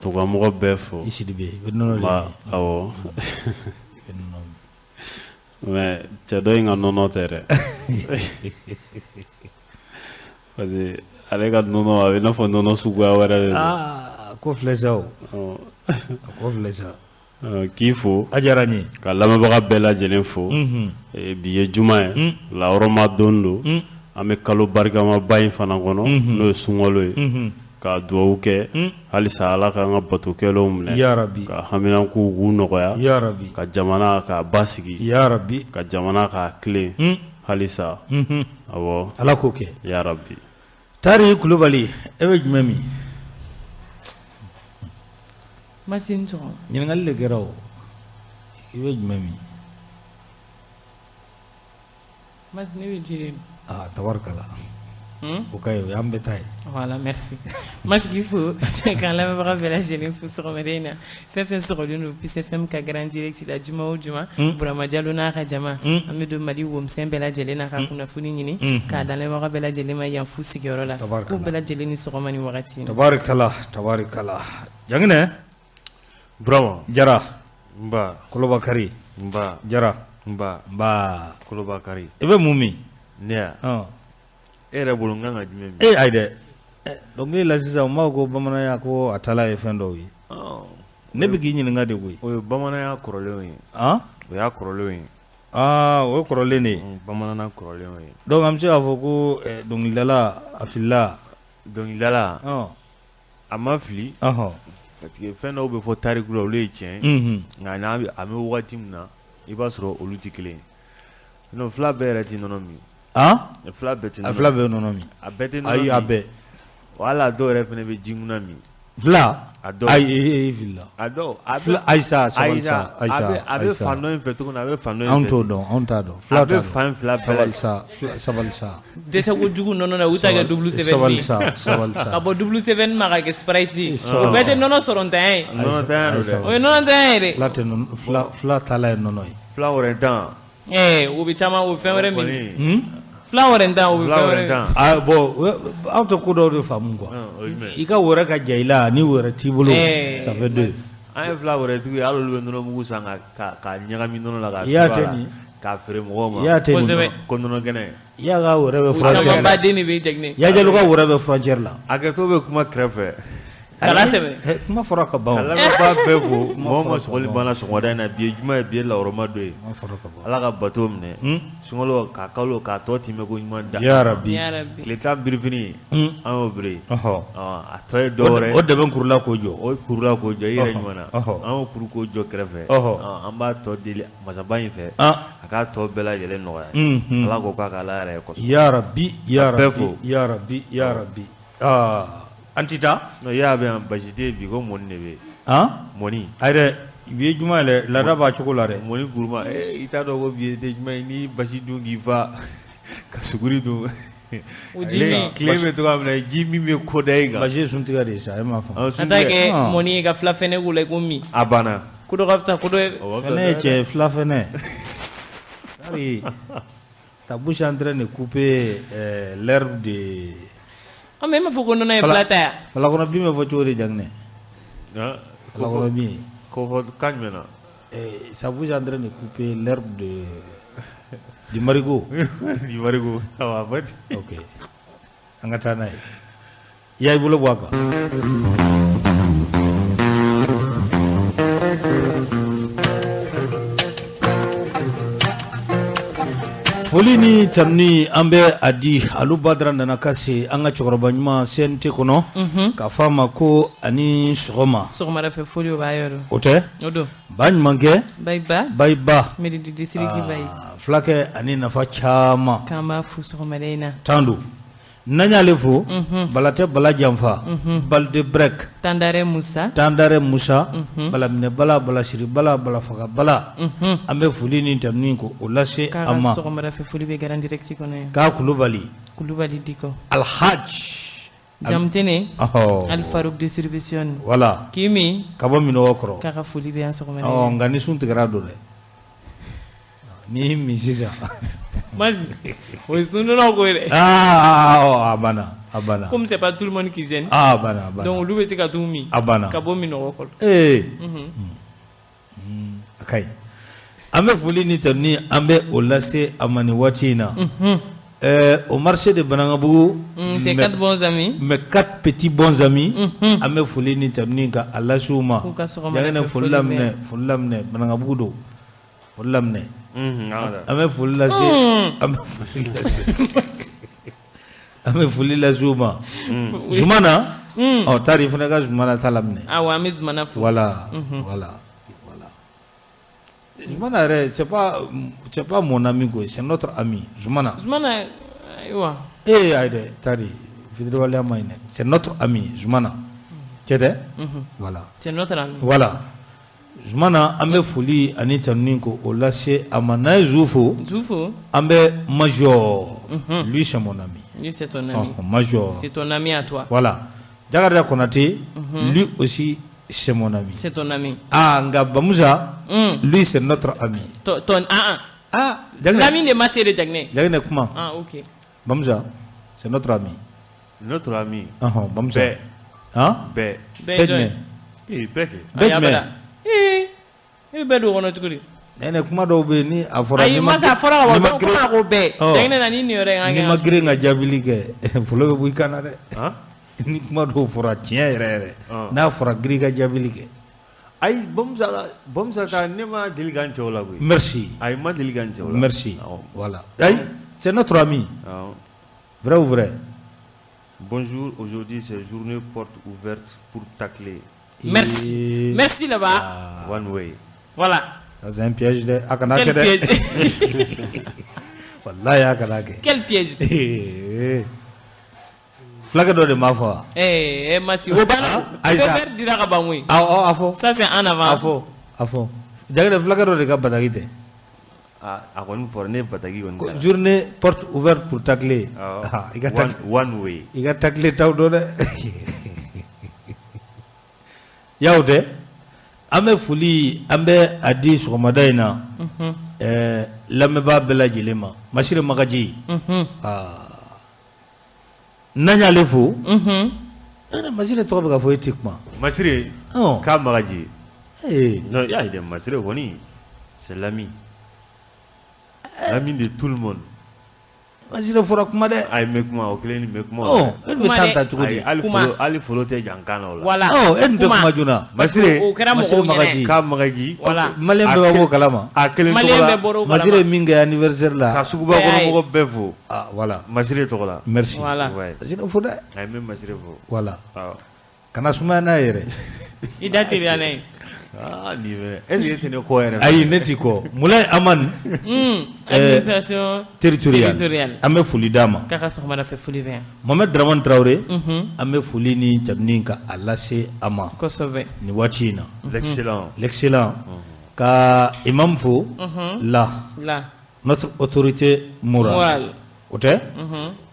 Mɔgɔ bɛɛ fo. I Sidibe, i bɛ nɔnɔ de min. Awɔ, mais cɛ dɔ in ka nɔnɔ tɛ dɛ, parce que ale ka nɔnɔ a bɛ i n'a fɔ nɔnɔ suguya wɛrɛ de don. Aa, ko filɛ sa o, a ko filɛ sa. K'i fo. A diyara n ye. Ka lamɛnbaga bɛɛ lajɛlen fo. Bi ye juma ye, lahɔrɔma don don, an bɛ kalo barikamaba in fana kɔnɔ, n'o ye sunkalo ye, ka dugawu kɛ halisa Ala k'an ka bato kɛlenw minɛ, yarabi, ka haminankow k'u nɔgɔya, yarabi, ka jamana k'a basigi, yarabi, ka jamana k'a tilen halisa, awɔ. Ala k'o kɛ. Yarabi. Tari Kulubali, e bɛ jumɛn min? Masi ni sɔgɔma. Ɲininkali de kɛra o. I bɛ jumɛn min? Masi, ne bɛ ji de min. Aa, tabarikala. O ka ɲi, o y'an bɛɛ ta ye. Voilà, merci. Masi k'i fo k'an lamɛnbaga bɛɛ lajɛlen fo sɔgɔmada in na. Fɛn fɛn sɔgɔlen don Peace FM ka Grand Direct la juma o juma, Burama Jalo n'a ka jama, an bɛ don Mali womisɛn bɛɛ lajɛlen na ka kunnafoni ɲini k'a d'an lamɛnbaga bɛɛ lajɛlen ma yan f'u sigiyɔrɔ la. Tabarikala. K'u bɛɛ lajɛlen ni sɔgɔma ni wagati in na. Tabarikala, tabarikala. Janginɛ. Burama. Jara. Nba. Kolobakari. Nba. Jara. Nba. Nba. Kolobakari. I bɛ mun min? Ne ya? Ɔn. E yɛrɛ bolo n kan ka jumɛn min? E ayi dɛ. Dɔnkili la sisan u m'a fɔ ko bamananya ko a taala ye fɛn dɔw ye. Ne bɛ k'i ɲininka de koyi. O ye bamananya kɔrɔlenw ye. Han? O y'a kɔrɔlenw ye. Aa, o ye kɔrɔlen de ye. Bamananya kɔrɔlenw ye. Donc an bɛ se k'a fɔ ko dɔnkilidala a filila. Dɔnkilidala. Ɔn. A ma fili. Ɔhɔn. Parce que fɛn dɔw bɛ fɔ tariku la, olu ye tiɲɛ ye. Unhun. Nka n'a bɛ a bɛ wagati min na, i b'a sɔrɔ olu tɛ kelen ye. Sinon fila bɛɛ yɛrɛ tɛ nɔnɔ min. Han? Fila bɛɛ tɛ nɔnɔ A fila bɛɛ bɛ nɔnɔ min. A bɛɛ tɛ nɔnɔ Ayi, min. a bɛɛ. Wala dɔw yɛrɛ fana bɛ jikunna min. Fila? A dɔw. Ayi, e filila. A dɔw. A bɛ Fila, ayi sa, sabali sa, ayi sa, A bɛ ayi sa. fan dɔ in fɛ cogo min na, a bɛ fan dɔ in fɛ. Anw t'o dɔn, anw t'a dɔn. Fila A t'a bɛ dɔn. fan fila bɛɛ Sabali sa, sabali sa. Dɛsɛ kojugu nɔnɔ na u ta kɛ double sɛbɛn Sabali sa, sabali sa. Ka bɔ double sɛbɛn ma ka kɛ Sprite ye. O bɛɛ tɛ nɔnɔ sɔrɔntanya ye. Nɔnɔntanya don dɛ. O ye nɔnɔntanya ye dɛ. Fila tɛ nɔnɔ, fila fila taala ye nɔnɔ ye. Fila wɛrɛntan. Ɛɛ, o bɛ caman, o bɛ fɛn wɛrɛ min. Kɔni. Fila wɛrɛntan, o bɛ Fila fɛn wɛrɛ min. wɛrɛntan. Ah bon, aw tɛ ko dɔw de faamu quoi. O ye jumɛn ye? I ka wɛrɛ ka ja i la ni wɛrɛ t'i bolo, ça fait deux. An ye fila wɛrɛtigiw ye, hali olu bɛ nɔnɔmugu san ka ka ɲagami nɔnɔ la k'a I y'a turu a tɛ la, nin. k'a feere mɔgɔw ma. I y'a tɛ nin. Kosɛbɛ. Ko nɔnɔ kɛnɛ. I y'a ka wɛrɛ bɛ O frontière camanba la. den de bɛ jaginɛ. Yajalu ka wɛrɛ bɛ frontière la. Hakɛto bɛ kuma kɛrɛfɛ. Kala sɛbɛ. Kuma fɔra ka ban. Ka lamɛnbaa bɛɛ fo, mɔgɔ ma sɔgɔli banna sɔgɔmada in na, bi ye juma ye, bi ye lahɔrɔma don ye. Kuma fɔra ka ban. Ala ka bato minɛ. Sunkalo ka kalo k'a tɔ timɛ ko ɲuman da. Ya Rabi. Ya Rabi. Tile 10 birifini an y'o biri. Ɔhɔ. A tɔ ye dɔ wɛrɛ. O dɛmɛ kurula k'o jɔ. O kurula k'o jɔ i yɛrɛ ɲuman na. Ɔhɔ. An y'o kuru k'o jɔ kɛrɛfɛ. Ɔhɔ. An b'a tɔ deli masaba in fɛ. Ah. A k'a tɔ bɛɛ lajɛlen nɔgɔya. Ala k'o k'a ka Ala yɛrɛ ye kosɔn. Ya Rabi, ya Ka bɛɛ Rabi, fo. ya Rabi, ya Rabi. Ah, an tɛ taa? Non, y'a bɛ yan basi tɛ yen bi ko mɔni de bɛ yen. Han? Mɔni. Ayi dɛ, bi ye juma ye dɛ, laada b'a cogo la dɛ. Mɔni kuruma, i t'a dɔn ko bi ye tɛ juma ye, n'i basi dun k'i fa ka suguri dun. O ji min. Tile bɛ cogoya min na, ji min bɛ ko da i kan. Basi ye suntigɛ de ye sa, e m'a faamu. An t'a kɛ mɔni ye ka fila fɛnɛ k'o la i ko min. A banna. Ko dɔ ka fisa ko dɔ ye. Fɛnɛ ye cɛ fila fɛnɛ. Ari, ta bouche est en train de couper l'herbe de. An mais e m'a fɔ ko nɔnɔ ye fila ta ya. Falakɔnɔ bin bɛ fɔ cogo di Jaginɛ? Falakɔnɔ bin. Ko fɔ kan jumɛn na? Sa bouche est en train de couper l'herbe de du marigot. Du marigot. Awɔ, a fɔ ten. Ok. An ka taa n'a ye. I y'a bolo bɔ a kan. Foli ni tanuni an bɛ a di Alu Badara nana ka se an ka cɛkɔrɔba ɲuman CNT kɔnɔ, k'a fɔ a ma ko ani sɔgɔma. Sɔgɔmada fɛ foli o b'a yɔrɔ. O tɛ? O don. Ba ɲumankɛ. Bayiba. Bayiba. Méridi district Bayi. Fulakɛ ani nafa caman. K'an b'a fo sɔgɔmada in na. Tan don. N'an y'ale fo, Bala tɛ Bala janfa, Balde Brek. Tandare Musa. Tandare Musa, Balaminɛ Bala, Balasiri Bala, Balafaga Bala. An bɛ foli ni tanuni ko o lase K'a a ma. ka sɔgɔmada fɛ foli bɛ Grand Direct kɔnɔ yan. K'a Kulubali. Kulubali Dikɔ. Alhaji. Jamutene. Ɔhɔ. Alifaruk distribution. Voilà. K'i min. Ka bɔ minɔgɔ kɔrɔ. K'a ka foli bɛ yan sɔgɔmada in Ɔ na. nka ni sun tigɛra don dɛ. N'i y'i min sisan. Masi o ye sundonnaw ko ye dɛ. Aa, a banna, a banna. Comme c'est pas tout le monde qui gêne. Ah, a banna, a banna. Donc olu bɛ se ka t'u min. A banna. Ka bɔ minɔgɔ kɔrɔ. Ee. A ka ɲi. An bɛ foli ni tanuni, an bɛ o lase a ma nin waati in na. Au marché de Banankabugu. Tes quatre bons amis. Mes quatre petits bons amis. An bɛ foli ni tanuni ka a lase u ma. K'u ka sɔgɔmada Janginɛ fɛ foli foli laminɛ, foli laminɛ, Banankabugu don. Foli laminɛ. An bɛ foli lase, an bɛ foli lase. An bɛ foli lase u ma. Zumana. Ɔ, tari fana ka Zumana ta laminɛ. Awɔ, an bɛ Zumana fo. Voilà, voilà, voilà. Zumana yɛrɛ, c'est pas mon ami quoi, c'est notre ami Zumana. Zumana, ayiwa. Eh, ayi dɛ, tari fitiriwaleya ma ɲi dɛ. C'est notre ami Zumana. Cɛ tɛ? Voilà. C'est notre ami. Voilà. Zumana, an bɛ foli ani tanuni ko o lase a ma. N'an ye Zu fo, Zu fo. An bɛ Major. Lui, c'est mon ami. Lui, c'est ton ami. Oh, Major. C'est ton ami à toi. Voilà. Jakarija Konate, lui aussi, c'est mon ami. C'est ton ami. Ah, nka Bamusa, lui, c'est notre ami. Ton, ah, ah. Ah, Jaginɛ. L'ami de Massé de Jaginɛ. Jaginɛ kuma. Ah, ok. Bamusa, c'est notre ami. Notre ami. Ɔhɔn, Bamusa. Bɛɛ. Han? Bɛɛ. Bɛɛ Bɛɛ jɔn jumɛn? Ee, bɛɛ kɛ. Bɛɛ Ayi, jumɛn? abada. Ee, e bɛ bɛɛ don o kɔnɔ cogo di? Nɛnɛ, kuma dɔw bɛ yen ni a fɔra. Ayi, n'i ma masa a fɔra ka n'i ban, ma donc komi a ko bɛɛ. Ɔ. Jaginɛ na ni nin yɔrɔ in ka N'i kɛ ma ka girin ka jaabili kɛ, folo bɛ bɔ i kan na dɛ. Han? Ni kuma dɔw fɔra tiɲɛ yɛrɛ yɛrɛ, Ɔn. n'a fɔra girin ka jaabili kɛ. Ayi, Bamusa ka, Bamusa ta, ne ma deli ka n cɛ o la koyi. Merci. Ayi, n ma deli ka n cɛ o la. Merci. Awɔ. Voilà. Ayi, c'est notre ami. Awɔ. Vrai ou vrai? Bonjour, aujourd'hui c'est journée porte ouverte pour tacler. Merci. Et- Merci là-bas. One way. Voilà. Ça, c'est un piège dɛ. A kana kɛ Quel dɛ. piège. Wallahi, a kana kɛ. Quel piège. Eh. Fulakɛ dɔ de m'a fɔ wa? Eh, eh, Massi, o banna. Ayi, Feu sa. vert dira ka ban koyi. Awɔ, a fɔ. Ça, c'est en avant. A fɔ, a fɔ. Jaginɛ, fulakɛ dɔ de ka bataki tɛ. Ah, a kɔni fɔra ne ye bataki kɔni Ko kalan. journée porte ouverte pour tacler. Awɔ. Ah, i ka One, tac- one way. i ka tacler t'aw dɔn dɛ. Yaw tɛ. An bɛ foli, an bɛ a di sɔgɔmada in na. Ɛɛ, lamɛnbaa bɛɛ lajɛlen ma. Masire Magaji. Aa. N'an y'ale fo. Ɛɛ, Masire tɔgɔ bɛ ka fɔ, e tɛ kuma. Masire. Ɔn. K'a Magaji. Ee. Non, y'a ye dɛ, Masire kɔni, c'est l'ami. L'ami de tout le monde. Masire fɔra kuma dɛ. Ayi, n bɛ kuma, o kelen ni n bɛ kuma o Ɔ, e bɛ Kuma taa dɛ. ta cogo di? Ayi, hali Kuma. folo, hali folo tɛ jan kan na o la. Voilà. Ɔ, e dun tɛ kuma joona. Masire. O kɛra Masire mɔgɔw Magaji. ɲɛna. K'a Magaji. Voilà. Malien bɛɛ b'o kalama. A kelen Malien tɔgɔ bɛɛ la. bɔra o kalama. Masire ye min kɛ anniversaire la. Ka suguba kɔnɔ mɔgɔ bɛɛ fo. Ah, voilà. Masire tɔgɔ la. Merci. Voilà. Ouais. Masire fo dɛ. Ayi, n bɛ Masire fo. Voilà. Awɔ. Kana sumaya n'a ye yɛrɛ. I da teliya n'a ye. Ah, nin fɛnɛ. Est ce que e tɛ ne kɔ yɛrɛ? Ayi, ne t'i kɔ. Moulay Amane. Administration territoriale. territoriale. An bɛ foli d'a ma. K'a ka sɔgɔmada fɛ foli bɛ yan. Mohamed Dramane Traoré. An bɛ foli ni tanuni ka a lase a ma. Kosɛbɛ. Nin waati in na. L'excellent. L'excellent. Ka imam fo. La. La. Notre autorité morale. Morale. O tɛ?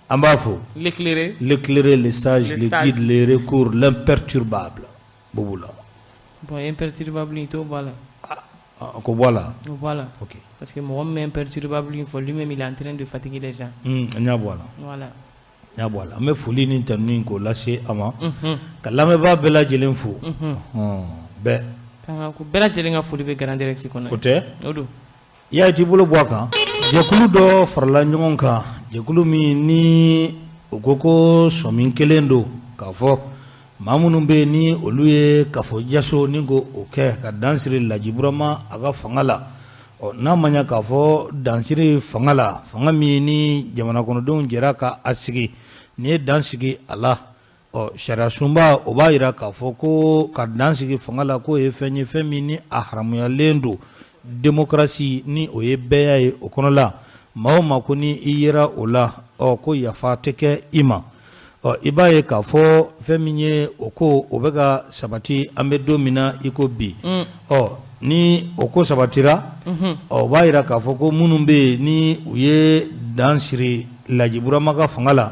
An b'a fo. L'éclairé. L'éclairé, le sage, Le le sage. guide, le recours, l'imperturbable. Bobula. Bon, imperturbable in t'o bɔ a la. Ah, ko bɔ a la. O bɔ a la. Ok. Parce que mɔgɔ min bɛ imperturbable in fɔ, lui-même il est en train de fatiguer les gens. N y'a bɔ a la. Voilà. N y'a bɔ a la. An bɛ foli ni tanuni k'o lase a ma. Ka lamɛnbaa bɛɛ lajɛlen fo. Ɔhɔn, bɛɛ. K'an ka ko bɛɛ lajɛlen ka foli bɛ Grand Direct kɔnɔ. O tɛ? O don. I y'a ye, t'i bolo bɔ a kan. Jɛkulu dɔ farala ɲɔgɔn kan. Jɛkulu min ni o ko ko sɔmi kelen don k'a fɔ maa minnu bɛ yen ni olu ye kafo jaso ni ko o kɛ ka dansiri Laji Burama a ka fanga la. Ɔ, n'a ma ɲɛ k'a fɔ dansiri fanga la, fanga min ni jamana kɔnɔdenw jɛra ka a sigi, nin ye dan sigi a la. Ɔ, sariya sunba o b'a jira k'a fɔ ko ka dan sigi fanga la, k'o ye fɛn ye, fɛn min ni a haramuyalen don démocratie ni o ye bɛɛya ye o kɔnɔ la. Maa o maa ko ni i yera o la, ɔ, ko yafa tɛ kɛ i ma. Ɔ, i b'a ye k'a fɔ fɛn min ye o ko o bɛ ka sabati an bɛ don min na i ko bi. Ɔ, ni o ko sabatira, ɔ, o b'a jira k'a fɔ ko minnu bɛ yen ni u ye dan siri Laji Burama ka fanga la,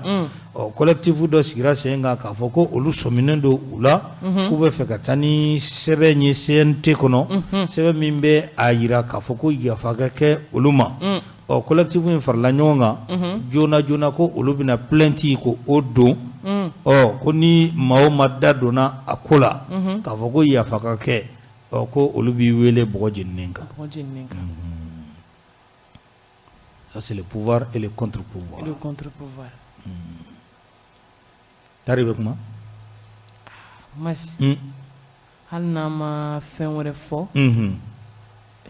ɔ, collectif dɔ sigira sen kan k'a fɔ ko olu sɔminen don u la, k'u bɛ fɛ ka taa ni sɛbɛn ye CNT kɔnɔ, sɛbɛn min bɛ a jira k'a fɔ ko yafa ka kɛ olu ma. Ɔ collectif in farala ɲɔgɔn kan joona joona ko olu bɛna plainte ko o don. Ɔ ko ni maa o maa da donna a ko la k'a fɔ ko yafa ka kɛ, ɔ ko olu b'i wele bɔgɔ jeninen kan. Ça c'est le pouvoir et le contre-pouvoir. Et le contre-pouvoir. Tari bɛ kuma. Masi. Hali n'an ma fɛn wɛrɛ fɔ.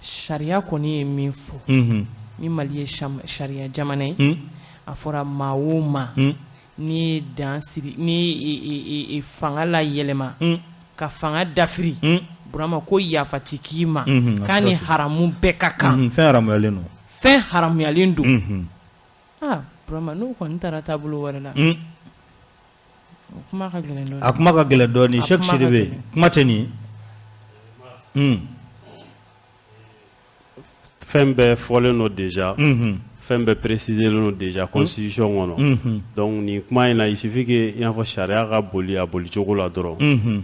Sariya kɔni ye min fɔ. Ni Mali ye sariya jamana ye. A fɔra maa o maa. N'i ye dan siri, ni fanga la yɛlɛma. Ka fanga dafiri. Burama ko yafa ti k'i ma. K'a ni haramu bɛɛ ka kan. Fɛn haramuyalen don. Fɛn haramuyalen don. Ah Burama n'o kɔni taara taabolo wɛrɛ la. O kuma ka gɛlɛn dɔɔnin. A kuma ka gɛlɛn dɔɔnin. Cheikh Sidibe, kuma tɛ nin ye. Fɛn bɛɛ fɔlen don déjà. Fɛn bɛɛ préciser don déjà constitution kɔnɔ. Donc nin kuma in na, il suffit que i n'a fɔ sariya ka boli a bolicogo la dɔrɔn.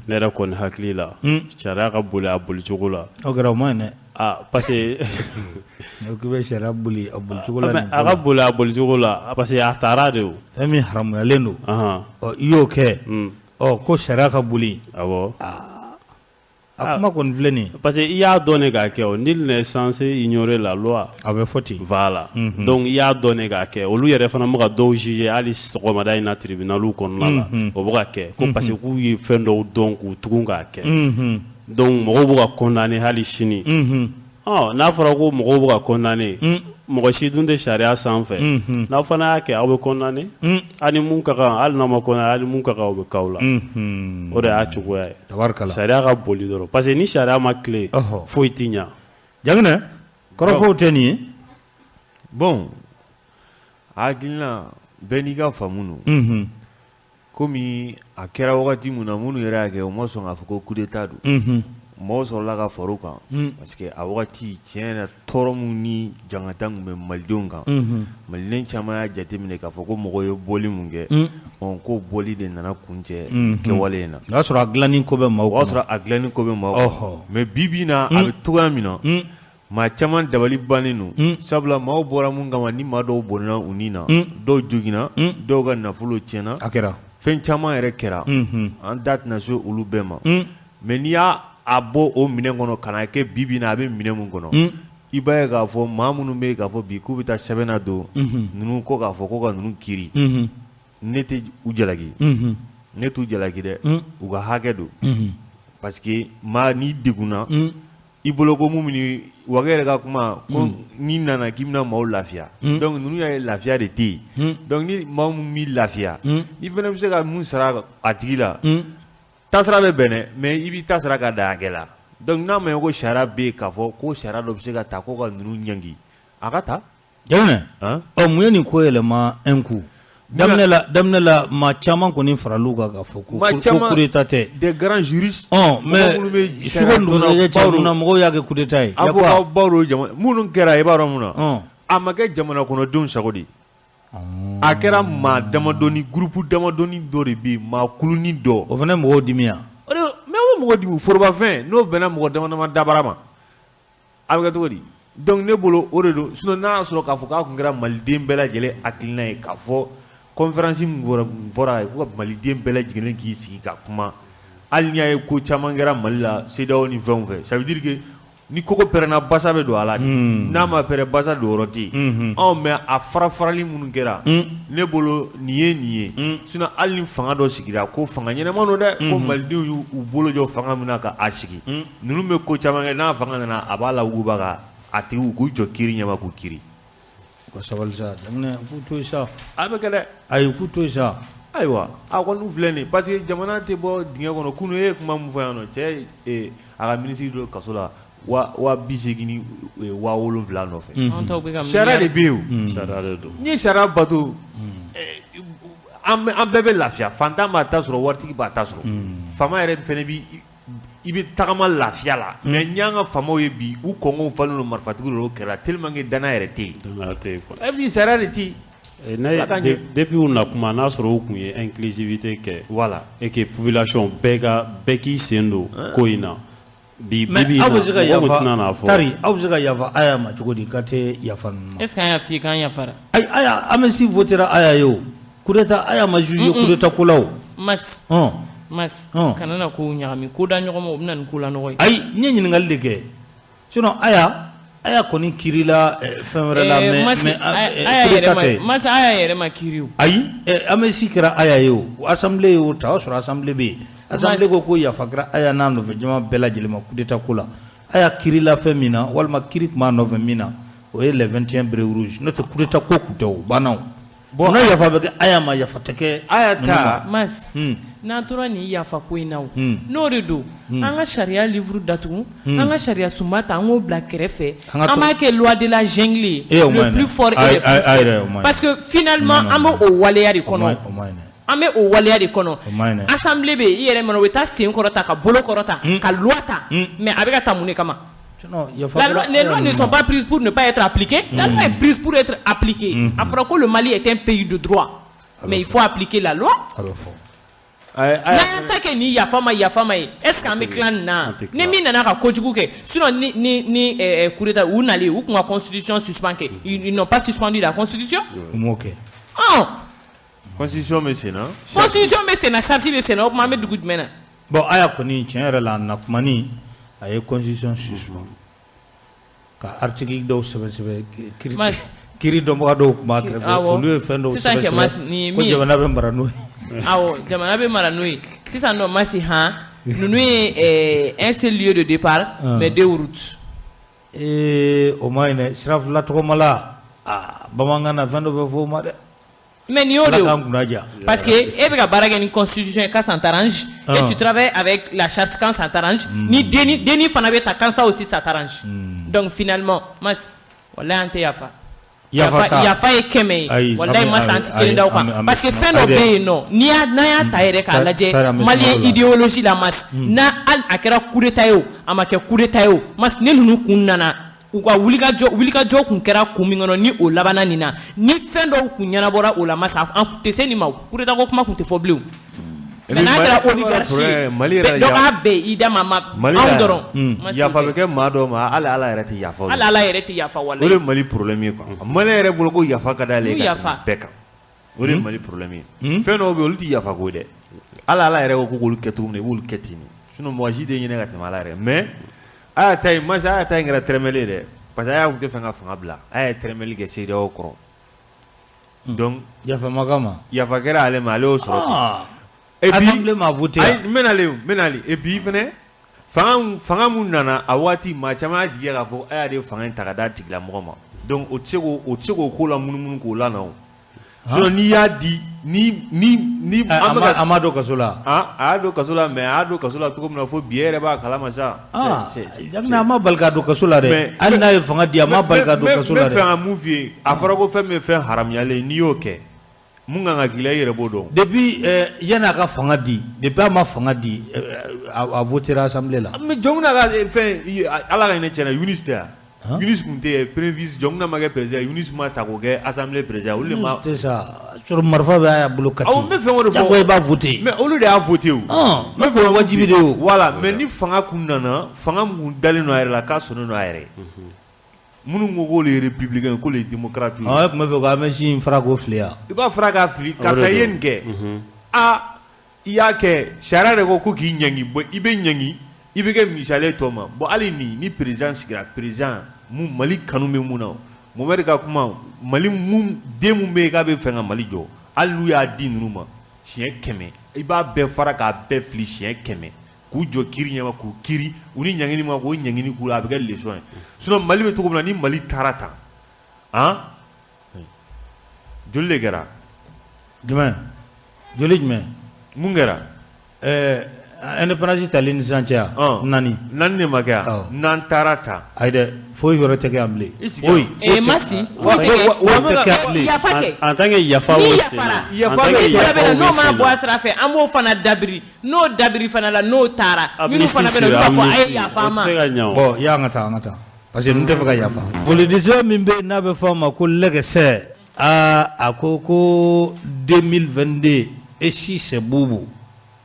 Ne yɛrɛ kɔni hakili la, sariya ka boli a bolicogo la. O kɛra o ma ɲi dɛ. Ah parce que k'i bɛ sariya boli a bolicogo la. A ka boli a bolicogo la parce que a taara de o. Fɛn min haramuyalen don. Ɔ i y'o kɛ. Ɔ ko sariya ka boli. Awɔ. A kuma kɔni filɛ nin ye. Parce que i y'a dɔn de k'a kɛ o, nul n'est censé ignorer la loi. A bɛ fɔ ten. Voilà. Donc i y'a dɔn de k'a kɛ, olu yɛrɛ fana bɛ ka dɔw juger hali sɔgɔmada in na tribunal kɔnɔna la. O bɛ ka kɛ ko parce que k'u ye fɛn dɔw dɔn k'u tugun k'a kɛ. Donc mɔgɔw bɛ ka condamner hali sini. Ɔ n'a fɔra ko mɔgɔw bɛ ka condamner, mɔgɔ si dun tɛ sariya sanfɛ. N'aw fana y'a kɛ, aw bɛ condamner. Hali mun ka kan, hali n'aw ma condamner, hali mun ka kan o bɛ k'aw la. O de y'a cogoya ye. Tabarikala. Sariya ka boli dɔrɔn parce que ni sariya ma tilen, foyi tɛ ɲa. Jaginɛ, kɔrɔfɔw tɛ nin ye. Bon, hakilina bɛɛ n'i ka faamu don. Komi a kɛra wagati min na, minnu yɛrɛ y'a kɛ, u ma sɔn k'a fɔ ko coup d'état don. Mɔgɔw sɔrɔla ka far'o kan. Parce que a wagati tiɲɛ yɛrɛ tɔɔrɔ min ni jangata min bɛ malidenw kan, maliden caman y'a jateminɛ k'a fɔ ko mɔgɔw ye bɔli mun kɛ, ko bɔli de nana kuncɛ kɛwale in na. O y'a sɔrɔ a dilanni ko bɛ maaw kɔnɔ. O y'a sɔrɔ a dilanni ko bɛ maaw kɔnɔ. Mais bi bi in na, a bɛ cogoya min na, maa caman dabali bannen don. Sabula maaw bɔra mun kama, ni maa dɔw bɔnna u ni na, dɔw joginna, dɔw ka nafolo tiɲɛna. A kɛra. Fɛn caman yɛrɛ kɛra. An da tɛna se olu bɛɛ ma. Mais n'i y'a a bɔ o minɛn kɔnɔ ka na kɛ bi bi in na, a bɛ minɛn mun kɔnɔ, i b'a ye k'a fɔ maa minnu bɛ yen k'a fɔ bi k'u bɛ taa sɛbɛn na don ninnu ko k'a fɔ ko ka ninnu kiiri, ne tɛ u jalaki, ne t'u jalaki dɛ, u ka hakɛ don. Parce que maa n'i degunna i bolo ko mun ni Wage yɛrɛ ka kuma ko n'i nana k'i bɛna maaw lafiya, donc ninnu y'a ye lafiya de tɛ yen. Donc ni maa mun b'i lafiya, i fana bɛ se ka mun sara a tigi la. Tasara bɛ bɛn dɛ, mais i b'i ta sara ka dan hakɛ la. Donc n'a ma ye ko sariya bɛ yen k'a fɔ ko sariya dɔ bɛ se ka ta ko ka ninnu ɲangi, a ka ta. Jaginɛ, ɔ mun ye nin ko yɛlɛma un coup? Daminɛ la maa caman kɔni faral'u kan k'a fɔ ko coup d'état tɛ. Des grands juristes. Ɔ mais su ko dugusajɛ cɛ mun na mɔgɔw y'a kɛ coup d'état ye? Avocat baw don jamana minnu kɛra, i b'a dɔn mun na? A ma kɛ jamana kɔnɔdenw sago de ye. A kɛra maa damadɔni, groupe damadɔni dɔ de bɛ yen, maa kulunin dɔ. O fana mɔgɔw dimi yan. Mais o mɔgɔ dimi forobafɛn n'o bɛnna mɔgɔ dama dama dabara ma, a bɛ kɛ cogo di? Donc ne bolo o de don. Sinon n'a y'a sɔrɔ k'a fɔ k'a tun kɛra maliden bɛɛ lajɛlen hakilina ye k'a fɔ conférence min fɔra ko ka maliden bɛɛ lajɛlen k'i sigi ka kuma, hali n'i y'a ye ko caman kɛra Mali la CEDEAO ni fɛnw fɛ, ça veut dire que ni koko pɛrɛnna basa bɛ don a la, n'a ma pɛrɛn basa don yɔrɔ tɛ yen. Ɔ mais a fara farali minnu kɛra, ne bolo nin ye nin ye. Sinon hali ni fanga dɔ sigira ko fanga ɲɛnama don dɛ, ko malidenw y'u bolo jɔ fanga min na ka a sigi, ninnu bɛ ko caman kɛ, n'a fanga nana a b'a lawuguba ka a tigiw k'u jɔ kiiri ɲɛma k'u kiiri. U ka sabali sa, Jaginɛ, k'u to yen sa. A bɛ kɛ dɛ. Ayi, k'u to yen sa. Ayiwa, a kɔni filɛ nin parce que jamana tɛ bɔ dingɛ kɔnɔ. Kunun e ye kuma min fɔ yan nɔ, cɛ a ka minisiri dɔ kaso la 80 ni 7000 nɔfɛ. Sariya de bɛ yen o. Sariya de don. N'i ye sariya bato, an bɛɛ bɛ lafiya. Fantan b'a ta sɔrɔ, waritigi b'a ta sɔrɔ. Faama yɛrɛ fana b'i i bɛ tagama lafiya la. Mais n'i y'an ka faamaw ye bi, u kɔngɔw falen don marifatigiw la, o kɛra tellement que danaya yɛrɛ tɛ yen. Danaya tɛ yen quoi. E bi sariya de tɛ yen. Depuis u na kuma, n'a sɔrɔ u tun ye inclusivité kɛ. Voilà. Et que population bɛɛ k'i sen don ko in na. Bi bi aw bɛ se ka yafa tari aw bɛ se ka yafa Aya ma cogo di k'a tɛ yafa ninnu ma? Est ce que an y'a f'i ye k'an yafara? Ayi, Aya amnistie votera Aya ye o, coup d'état Aya ma jugé coup d'état ko la o. Mas Mas kana na kow ɲagami, ko da ɲɔgɔn ma o bɛ na ni ko la nɔgɔ ye. Ayi, n ye ɲininkali de kɛ, sinon Aya kɔni kiirila fɛn wɛrɛ la, mais coup d'état tɛ. Mas Aya yɛrɛ ma kiiri o. Ayi, amnistie kɛra Aya ye o, assemblée y'o ta, o y'a sɔrɔ assemblée bɛ yen. Assemblée ko ko yafa kɛra Aya n'a nɔfɛ jama bɛɛ lajɛlen ma coup d'état ko la. Aya kiirila fɛn min na walima kiiri tun b'a nɔfɛ min na, o ye les 21 bérets rouges, n'o tɛ coup d'état ko tun tɛ o banna o. Bon, n'a yafa bɛ kɛ Aya ma, yafa tɛ kɛ Aya ta. Mas n'an tora nin yafa ko in na o, n'o de don an ka sariya livre datugu, an ka sariya sunba ta, an k'o bila kɛrɛfɛ, an b'a kɛ loi de la jungle ye, le plus fort et le plus faible, parce que finalement an bɛ o waleya de kɔnɔ. An bɛ o waleya de kɔnɔ. Assemblée bɛ i yɛrɛ mana, u bɛ taa sen kɔrɔta ka bolo kɔrɔta ka loi ta, mais a bɛ ka ta mun de kama? Les lois ne sont pas prises pour ne pas être appliquées. La loi est prise pour être appliquée. A fɔra ko le Mali est un pays de droit, mais il faut appliquer la loi. N'an y'an ta kɛ ni yafa ma yafa ma ye, est ce que an bɛ tila nin na? Ni min nana ka kojugu kɛ, sinon ni coup d'état u nalen, u kun ka constitution suspend kɛ, ils n'ont pas suspendu la constitution. U m'o kɛ. Constitution bɛ sen na. Constitution bɛ sen na, charte bɛ sen na, o tuma an bɛ dugu jumɛn na? Bon, Aya kɔni tiɲɛ yɛrɛ la, a na kumani a ye constitution suspend ka article dɔw sɛbɛn sɛbɛn, kiiri dɔnbaga dɔw tun b'a kɛrɛfɛ, olu ye fɛn dɔw sɛbɛn sɛbɛn ko jamana bɛ mara n'o ye. Awɔ, jamana bɛ mara n'o ye. Sisan nɔ Masi han, ninnu ye un seul lieu de départ mais deux routes. Ee, o ma ɲi dɛ, sira fila tɔgɔma la, aa bamanankan na fɛn dɔ bɛ fɔ o ma dɛ. Mais nin y'o de ye, parce que e bɛ ka baara kɛ ni constitution ye quand ça t'arrange, et tu travailles avec la charte quand ça t'arrange, ni denni fana bɛ ta quand ça aussi ça t'arrange. Donc finalement Mas, walahi an tɛ yafa. Yafa ye 100 ye, walahi Mas an tɛ kelen da o kan, parce que fɛn dɔ bɛ yen nɔ, n'i y'a n'an y'a ta yɛrɛ k'a lajɛ malien idéologie la Mas, n'a hali a kɛra coup d'état ye o, a ma kɛ coup d'état ye o, Mas ni ninnu kun nana u ka wulikajɔ kun kɛra kun min kɔnɔ ni o labanna nin na, ni fɛn dɔw kun ɲɛnabɔra o la Mas, an tɛ se nin ma, coup d'état ko kuma kun tɛ fɔ bilen o. Mais n'a kɛra oligarchie dɔ k'a bɛn i da ma anw dɔrɔn. Yafa bɛ kɛ maa dɔw ma, hali Ala yɛrɛ tɛ yafa. Hali Ala yɛrɛ tɛ yafa walahi. O de ye Mali problème ye quoi. Mali yɛrɛ bolo ko yafa ka d'ale ye ka tɛmɛ bɛɛ kan. O de ye Mali problème ye. Fɛn dɔw bɛ yen olu tɛ yafa ko ye dɛ. Hali Ala yɛrɛ ko k'olu kɛ cogo min na i b'olu kɛ ten de. Sinon mɔgɔ si tɛ ɲinɛ ka tɛmɛ Ala yɛrɛ mais Aya ta in Masa, Aya ta in kɛra tɛrɛmɛli ye dɛ, parce que Aya tun tɛ fɛ ka fanga bila, Aya ye tɛrɛmɛli kɛ CEDEAO kɔrɔ. Donc yafa ma k'a ma, yafa kɛra ale ma, ale y'o sɔrɔ ten. Et puis assemblée m'a voté. Ayi, n bɛ nalen, n bɛ nalen. Et puis fɛnɛ fanga mun nana a waati, maa caman y'a jigiya k'a fɔ Aya de ye fanga in ta ka d'a tigilamɔgɔ ma. Donc o tɛ se k'o ko la munumunu k'o la na o. Sinon n'i y'a di ni a ma don kaso la. A y'a don kaso la, mais a y'a don kaso la cogo min na fo bi e yɛrɛ b'a kalama sa. Jaginɛ a ma bali ka don kaso la dɛ. Hali n'a ye fanga di, a ma bali ka don kaso la dɛ. N bɛ fɛ ka mun f'i ye, a fɔra ko fɛn min ye fɛn haramuyalen n'i y'o kɛ, mun kan ka k'i la i yɛrɛ b'o dɔn. Depuis yanni a ka fanga di, depuis a ma fanga di, a votera assemblée la. Mais Dioncounda ka fɛn, Ala ka hinɛ cɛ na, Yunus tɛ yan. Yunus tun tɛ yen, premier vice Dioncounda ma kɛ président, Yunus ma ta k'o kɛ assemblée président, olu de ma. Yunus tɛ sa, sɔrɔ marifa bɛ a bolo Kati. Awɔ, n bɛ fɛn o de fɔ. Jagoya i b'a voté. Mais olu de y'a voté o. N bɛ fɛ wajibi de o. Voilà, mais ni fanga kun nana, fanga mun kun dalen don a yɛrɛ la k'a sɔnnen don a yɛrɛ ye. Minnu ko k'olu ye républicain, k'olu ye démocrate ye. E tun bɛ fɛ ka AMS in fara k'o fili yan. I b'a fara k'a fili, karisa i ye nin kɛ. Aa, i y'a kɛ, sariya de ko k'i ɲangi, bon i bɛ ɲangi. I bɛ kɛ misali ye tɔ ma. Bon hali ni président sigira, président mun Mali kanu bɛ mun na, Mohamed ka kuma, Mali mun den mun bɛ yen k'a bɛ fɛ ka Mali jɔ, hali n'u y'a di ninnu ma siɲɛ 100, i b'a bɛɛ fara k'a bɛɛ fili siɲɛ 100, k'u jɔ kiiri ɲɛma k'u kiiri, u ni ɲangini ma k'o ɲangini k'u la, a bɛ kɛ leçon ye. Sinon Mali bɛ cogo min na, ni Mali taara tan, han, joli de kɛra? Jumɛn? Joli jumɛn? Mun kɛra? Indépendance talen ni sisan cɛ yan, naani. Naani de ma kɛ yan, n'an taara tan. Ayi dɛ, foyi wɛrɛ tɛ kɛ yan bilen. Foyi. Masi, foyi tɛ kɛ bilen. Yafa kɛ. En tant que yafa ni yafara, yafa bɛ n'o ma bɔ a sira fɛ, an b'o fana dabiri, n'o dabiri fana la, n'o taara, minnu fana bɛ na, olu b'a fɔ a ye yafa an ma. Bon, y'an ka taa, an ka taa. Parce que ninnu tɛ fɛ ka yafa. Politicien min bɛ yen n'a bɛ fɔ a ma ko Lɛgɛsɛ, aa a ko 2022 et si c'est Boubou.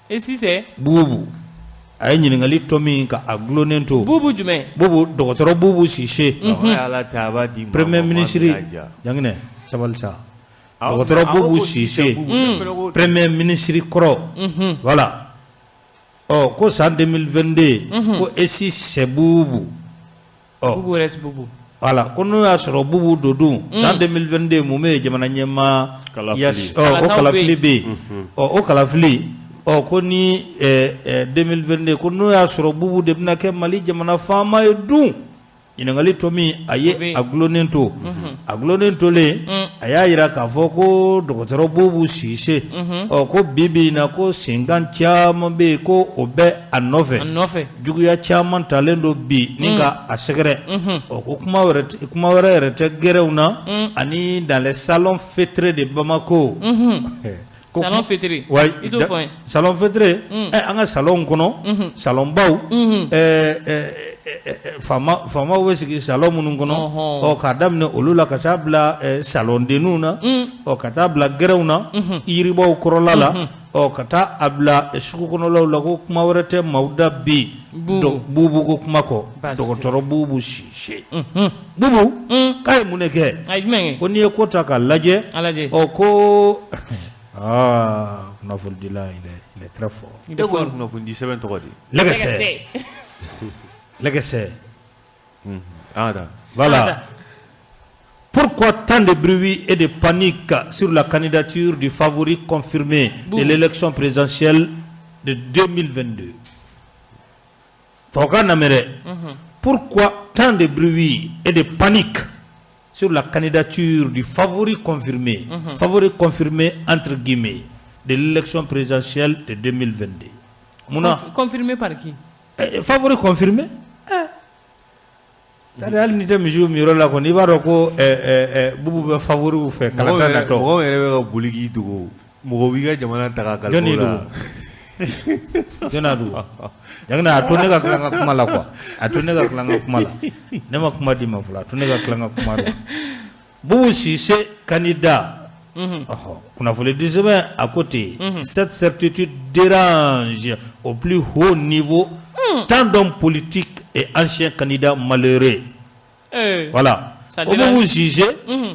Et si c'est Boubou. A ye ɲininkali tɔ min ka a dulonnen to. Bubu jumɛn? Bubu, dɔgɔtɔrɔ Bubu Sise. Ala ta a b'a di Premier ministre Janginɛ, sabali sa. Dɔgɔtɔrɔ Bubu Sise, premier ministre kɔrɔ. Voilà. Ɔ ko san 2022 ko et si c'est Bubu. Ɔ Bubu reste Bubu. Voilà, ko n'o y'a sɔrɔ Bubu don dun san 2022 mun bɛ yen, jamana ɲɛmaa Kalafili. Ɔ o kalafili bɛ yen. Ɔ o kalafili, ɔ ko ni 2022, ko n'o y'a sɔrɔ Bubu de bɛna kɛ Mali jamana faama ye dun. Ɲininkali tɔ min a ye a dulonnen to, a dulonnen tolen, a y'a jira k'a fɔ ko dɔgɔtɔrɔ Bubu Sise, ɔ ko bi bi in na, ko senkan caman bɛ yen ko o bɛ a nɔfɛ, juguya caman talen don bi ni ka a sɛgɛrɛ. Ɔ ko kuma wɛrɛ, kuma wɛrɛ yɛrɛ tɛ gɛrɛw na ani dans les salons feutrés de Bamako. Salon feutré. Ouais, i t'o fɔ n ye. Salon feutré, an ka salon kɔnɔ, salon baw, faama faamaw bɛ sigi salon minnu kɔnɔ, ɔ k'a daminɛ olu la ka taa bila salon denninw na, ɔ ka taa bila gɛrɛnw na, yiribaw kɔrɔla la, ɔ ka taa a bila sugu kɔnɔlaw la, ko kuma wɛrɛ tɛ maaw da bi Bubu ko kuma kɔ. Dɔgɔtɔrɔ Bubu Sise, Bubu k'a ye mun de kɛ? A ye jumɛn kɛ? Ko n'i ye ko ta k'a lajɛ, ɔ ko aa kunnafonidila, il est très fort. E ko nin kunnafonidi sɛbɛn tɔgɔ di? Lɛgɛsɛ, lɛgɛsɛ. An ka taa. Voilà. Pourquoi tant de bruit et de panique sur la candidature du favori confirmé de l'élection présidentielle de 2022? Tubabukan lamɛn dɛ. Pourquoi tant de bruit et de panique sur la candidature du favori confirmé, favori confirmé entre guillemets, de l'élection présidentielle de 2022? Munna? Confirmé par qui? Favori confirmé, tari hali n'i tɛ misiw min yɔrɔ la kɔni, i b'a dɔn ko Bubu bɛ favoriw fɛ kalata natɔ. Mɔgɔw yɛrɛ bɛ ka boli k'i dogo, mɔgɔ b'i ka jamana ta k'a kalifa Jɔn y'i o la. dogo? Jɔn y'a dogo? Janginɛ, a to ne ka tila n ka kuma la quoi, a to ne ka tila n ka kuma la. Ne ma kuma d'i ma fɔlɔ, a to ne ka tila n ka kuma la. Bubu Sise candidat, ɔhɔ, kunnafoni sɛbɛn a ko ten. Cette certitude dérange au plus haut niveau tant d'hommes politiques et anciens candidats malheureux. Voilà. Ça O Bubu Sise,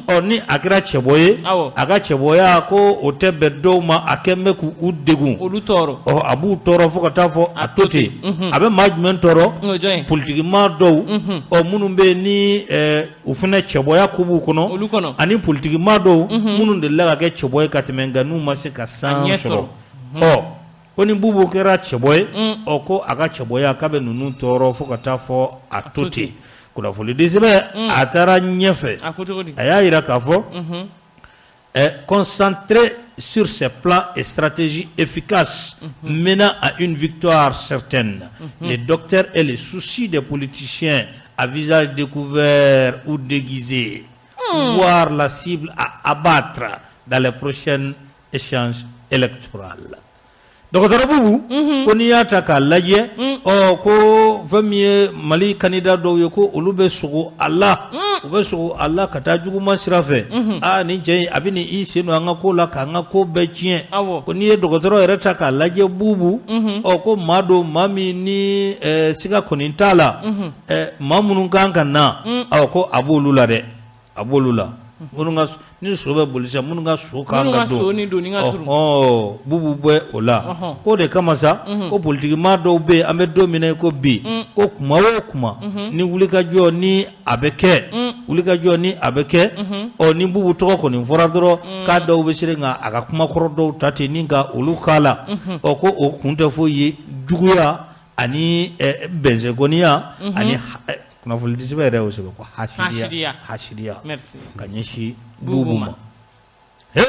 ɔ ni a kɛra cɛbɔ ye, a ka cɛbɔya ko o tɛ bɛn dɔw ma, a kɛn bɛ k'u degun. Olu tɔɔrɔ. Ɔ a b'u tɔɔrɔ fo ka taa fɔ a to ten. A bɛ maa jumɛn tɔɔrɔ? O jɔn ye? Politikimaa dɔw, ɔ minnu bɛ yen ni u fana cɛbɔya ko b'u kɔnɔ. Olu kɔnɔ. Ani politikimaa dɔw minnu delila ka kɛ cɛbɔ ye ka tɛmɛ, nka n'u ma se ka san ɲɛ sɔrɔ. Ɔ ko ni Bubu kɛra cɛbɔ ye, ɔ ko a ka cɛbɔya k'a bɛ ninnu tɔɔrɔ fo ka taa fɔ a to ten. Kunnafonidi sɛbɛn a taara ɲɛfɛ. A ko cogo di? A y'a jira k'a fɔ concentré sur ses plans et stratégies efficaces menant à une victoire certaine, le docteur est le souci des politiciens à visage découvert ou déguisé, voire la cible à abattre dans les prochaines échéances électorales. Dɔgɔtɔrɔ Bubu ko n'i y'a ta k'a lajɛ, ɔ ko fɛn min ye Mali candidat dɔw ye, ko olu bɛ sogo a la, u bɛ sogo a la ka taa juguman sira fɛ. Aa nin cɛ in, a bɛ nin i sen don an ka ko la k'an ka ko bɛɛ tiɲɛ. Ko n'i ye dɔgɔtɔrɔ yɛrɛ ta k'a lajɛ, Bubu, ɔ ko maa don, maa min ni siga kɔni t'a la, maa minnu kan ka na, ɔ ko a b'olu la dɛ, a b'olu la, minnu ka ni so bɛ boli sisan, minnu ka so kan Minnu ka ka don so ni doni ka surun. Ɔ Bubu bɛ o la. K'o de kama sa, ko politikimaa dɔw bɛ yen, an bɛ don min na i ko bi, ko kuma o kuma ni wulikajɔ ni a bɛ kɛ, wulikajɔ ni a bɛ kɛ, ɔ ni Bubu tɔgɔ kɔni fɔra dɔrɔn, k'a dɔw bɛ siran ka a ka kumakɔrɔ dɔw ta ten ni ka olu k'a la. Ɔ ko o kun tɛ foyi ye juguya ani bɛnsɛnkɔniya ani kunnafoni sɛbɛn yɛrɛ y'o sɛbɛn ko hasidiya, hasidiya Merci. ka ɲɛsin Bubu ma. He,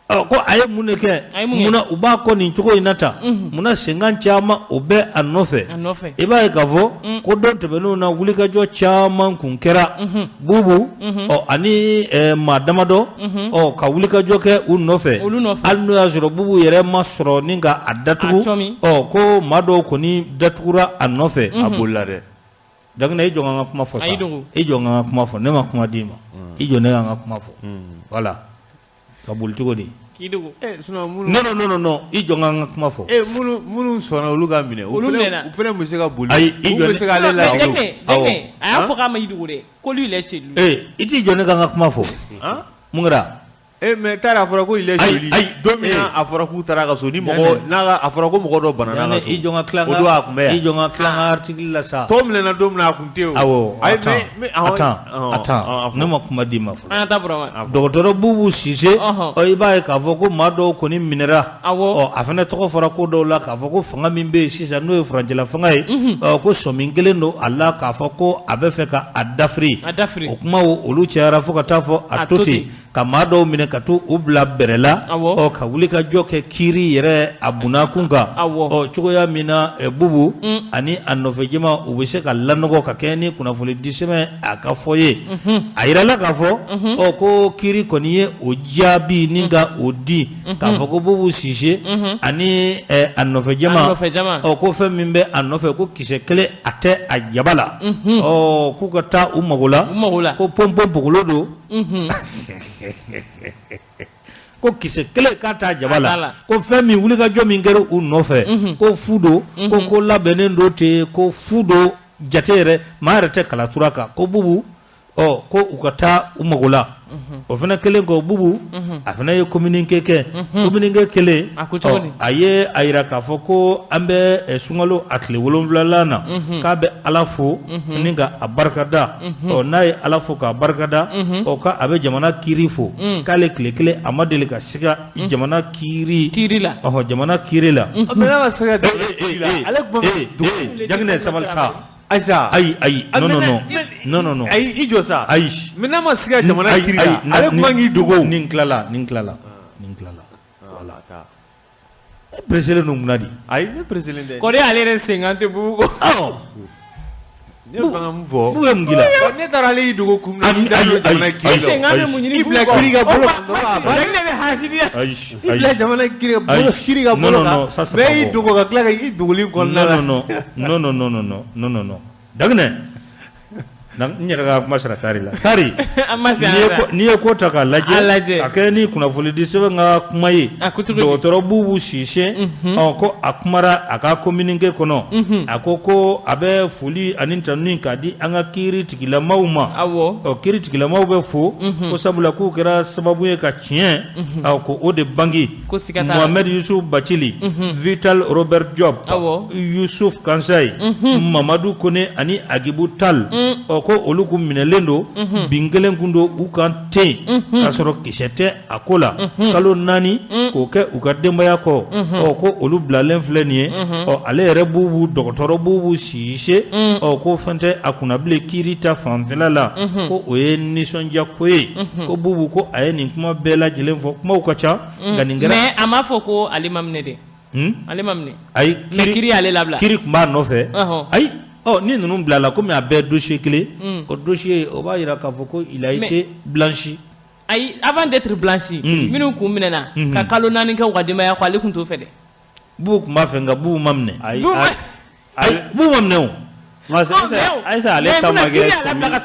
ɔ ko a ye mun de kɛ? A ye mun kɛ? Munna u b'a kɔ nin cogo in na tan? Munna senkan caman o bɛ a nɔfɛ? A nɔfɛ. I b'a ye k'a fɔ ko don tɛmɛnenw na, wulikajɔ caman kun kɛra Bubu, ɔ ani maa damadɔ, ɔ ka wulikajɔ kɛ u nɔfɛ. Olu nɔfɛ. Hali n'o y'a sɔrɔ Bubu yɛrɛ ma sɔrɔ ni ka a datugu. A cɔmi. Ɔ ko maa dɔw kɔni datugura a nɔfɛ. A bolila dɛ. Daginɛ, i jɔ ka n ka kuma fɔ sa. A y'i dogo. I jɔ ka n ka kuma fɔ, ne ma kuma d'i ma. I jɔ ne ka n ka kuma fɔ. Voilà, ka boli cogo di? K'i dogo. Sinon minnu. Non non non non, i jɔ n ka kuma fɔ. Minnu sɔnna olu ka minɛ. Olu minɛna. U fana bɛ se ka boli. Ayi, i jɔ bɛ se k'ale lajɛ. Awɔ. A y'a fɔ k'a ma i dogo dɛ. Ko lui il est chez lui. I t'i jɔ ne ka n ka kuma fɔ. Mun kɛra? Mais taara a fɔra ko il est chez lui. Don min na a fɔra k'u taara a ka so ni mɔgɔ n'a a fɔra ko mɔgɔ dɔ bana n'a ka so. I jɔ n ka tila n ka i jɔ n ka tila n ka article la sa. Tɔw minɛna don min na a kun tɛ yen o. Awɔ. Attends, ne ma kuma d'i ma fɔlɔ. An ka taa Burama. Dɔgɔtɔrɔ Bubu Sise. Ɔ i b'a ye k'a fɔ ko maa dɔw kɔni minɛra. Awɔ. Ɔ a fana tɔgɔ fɔra ko dɔw la k'a fɔ ko fanga min bɛ yen sisan n'o ye furancɛla fanga ye. Ɔ ko sɔmi kelen don a la k'a fɔ ko a bɛ fɛ ka a dafiri. A dafiri. O kumaw olu cayara fo ka taa fɔ a to ten. Ka maa dɔw minɛ ka t'u bila bɛrɛ la. Ɔ ka wuli ka jɔ kɛ kiiri yɛrɛ a bunakun kan. Ɔ cogoya min na Bubu ani a nɔfɛjama u bɛ se ka lanɔgɔ ka kɛ ni kunnafoni di sɛbɛn a ka fɔ ye. A yirala k'a fɔ ɔ ko kiiri kɔni ye o jaabi ni ka o di k'a fɔ ko Bubu Sise ani a nɔfɛjama ɔ ko fɛn min bɛ a nɔfɛ ko kisɛ kelen a tɛ a jaba la. Ɔ k'u ka taa u mago la. Ko pɔnpɔn bogolo don. Ko kisɛ kelen k'a t'a jaba la. Ko fɛn min wulikajɔ min kɛra u nɔfɛ ko fu don. Ko labɛnnen don ten ko fu don jate yɛrɛ maa yɛrɛ tɛ kalatura kan ko Bubu ɔ ko u ka taa u mago la. O fana kelen kɔ Bubu a fana ye communiqué kɛ. Communiqué kelen a ye a yira k'a fɔ ko an bɛ sunkalo a tile 7lan na k'a bɛ Ala fo ni ka a barikada. Ɔ n'a ye Ala fo k'a barikada ɔ k'a bɛ jamana kiiri fo k'ale tile kelen a ma deli ka siga jamana kiiri la. Ɔhɔn jamana kiiri la. Mais n'a ma siga jamana kiiri la ale tun bɛ Jaginɛ sabali sa. Ayisa ayi ayi non non non non non ayi i jɔ sa ayi mais n'a ma siga jamana kiiri la ale tun man k'i dogo. Nin tilala nin tilala nin tilala voilà. E pressé don kunna di. Ayi ne pressé tɛ. Kɔri ale yɛrɛ senkan tɛ Bubu kɔ. Awɔ. Ne bɛ ka mun fɔ. Bubu ye mun k'i la. Ne taara ale y'i dogo kun min na k'i da don jamana kiiri la. Senkan bɛ mun ɲini I bila kiiri ka bolo kan dɔrɔn a banna. Jaginɛ bɛ hasidiya. Ayi I bila jamana kiiri ka bolo kan. Bɛɛ y'i dogo ka tila ka i dogoli kɔnɔna la. Non non non non non non non non. Daginɛ n yɛrɛ ka kuma sara Tari la. Tari n'i ye ko ta k'a lajɛ a kɛra ni kunnafoni di sɛbɛn ka kuma ye. Dɔgɔtɔrɔ Bubu Sise ɔ ko a kumara a ka communiqué kɔnɔ. A ko ko a bɛ foli ani tanuni k'a di an ka kiiri tigilamaw ma. Ɔ kiiri tigilamaw bɛ fo ko sabula k'u kɛra sababu ye ka tiɲɛ ɔ ko o de bange. Mohamed Yusuf Bacili, Vital Robert Job, Yusuf Kansayi, Mamadu Kone ani Agibu Tal. Ɔ ko olu kun minɛlen don bin kelen kun don u kan ten k'a sɔrɔ kisɛ tɛ a ko la. Kalo 4 k'o kɛ u ka denbaya kɔ. Ɔ ko olu bilalen filɛ nin ye. Ɔ ale yɛrɛ Bubu dɔgɔtɔrɔ Bubu Sise ɔ ko fɛn tɛ a kunna bilen kiiri ta fanfɛla la. Ko o ye nisɔndiya ko ye. Ko Bubu ko a ye nin kuma bɛɛ lajɛlen fɔ kumaw ka ca nka nin kɛra. Mais a m'a fɔ ko ale ma minɛ dɛ. Ale ma minɛ. Ayi kiiri y'ale labila. Kiiri tun b'a nɔfɛ. Ayi. Ɔ ni ninnu bilala komi a bɛɛ dossier kelen. O dossier o b'a yira k'a fɔ ko il a été blanchi. Ayi avant d'être blanchi. Minnu kun minɛna ka kalo 4 kɛ u ka denbaya kɔ ale kun t'o fɛ dɛ. Bubu tun b'a fɛ nka Bubu ma minɛ. Ayi Bubu ma minɛ o. Ayisa ale ta ma kɛ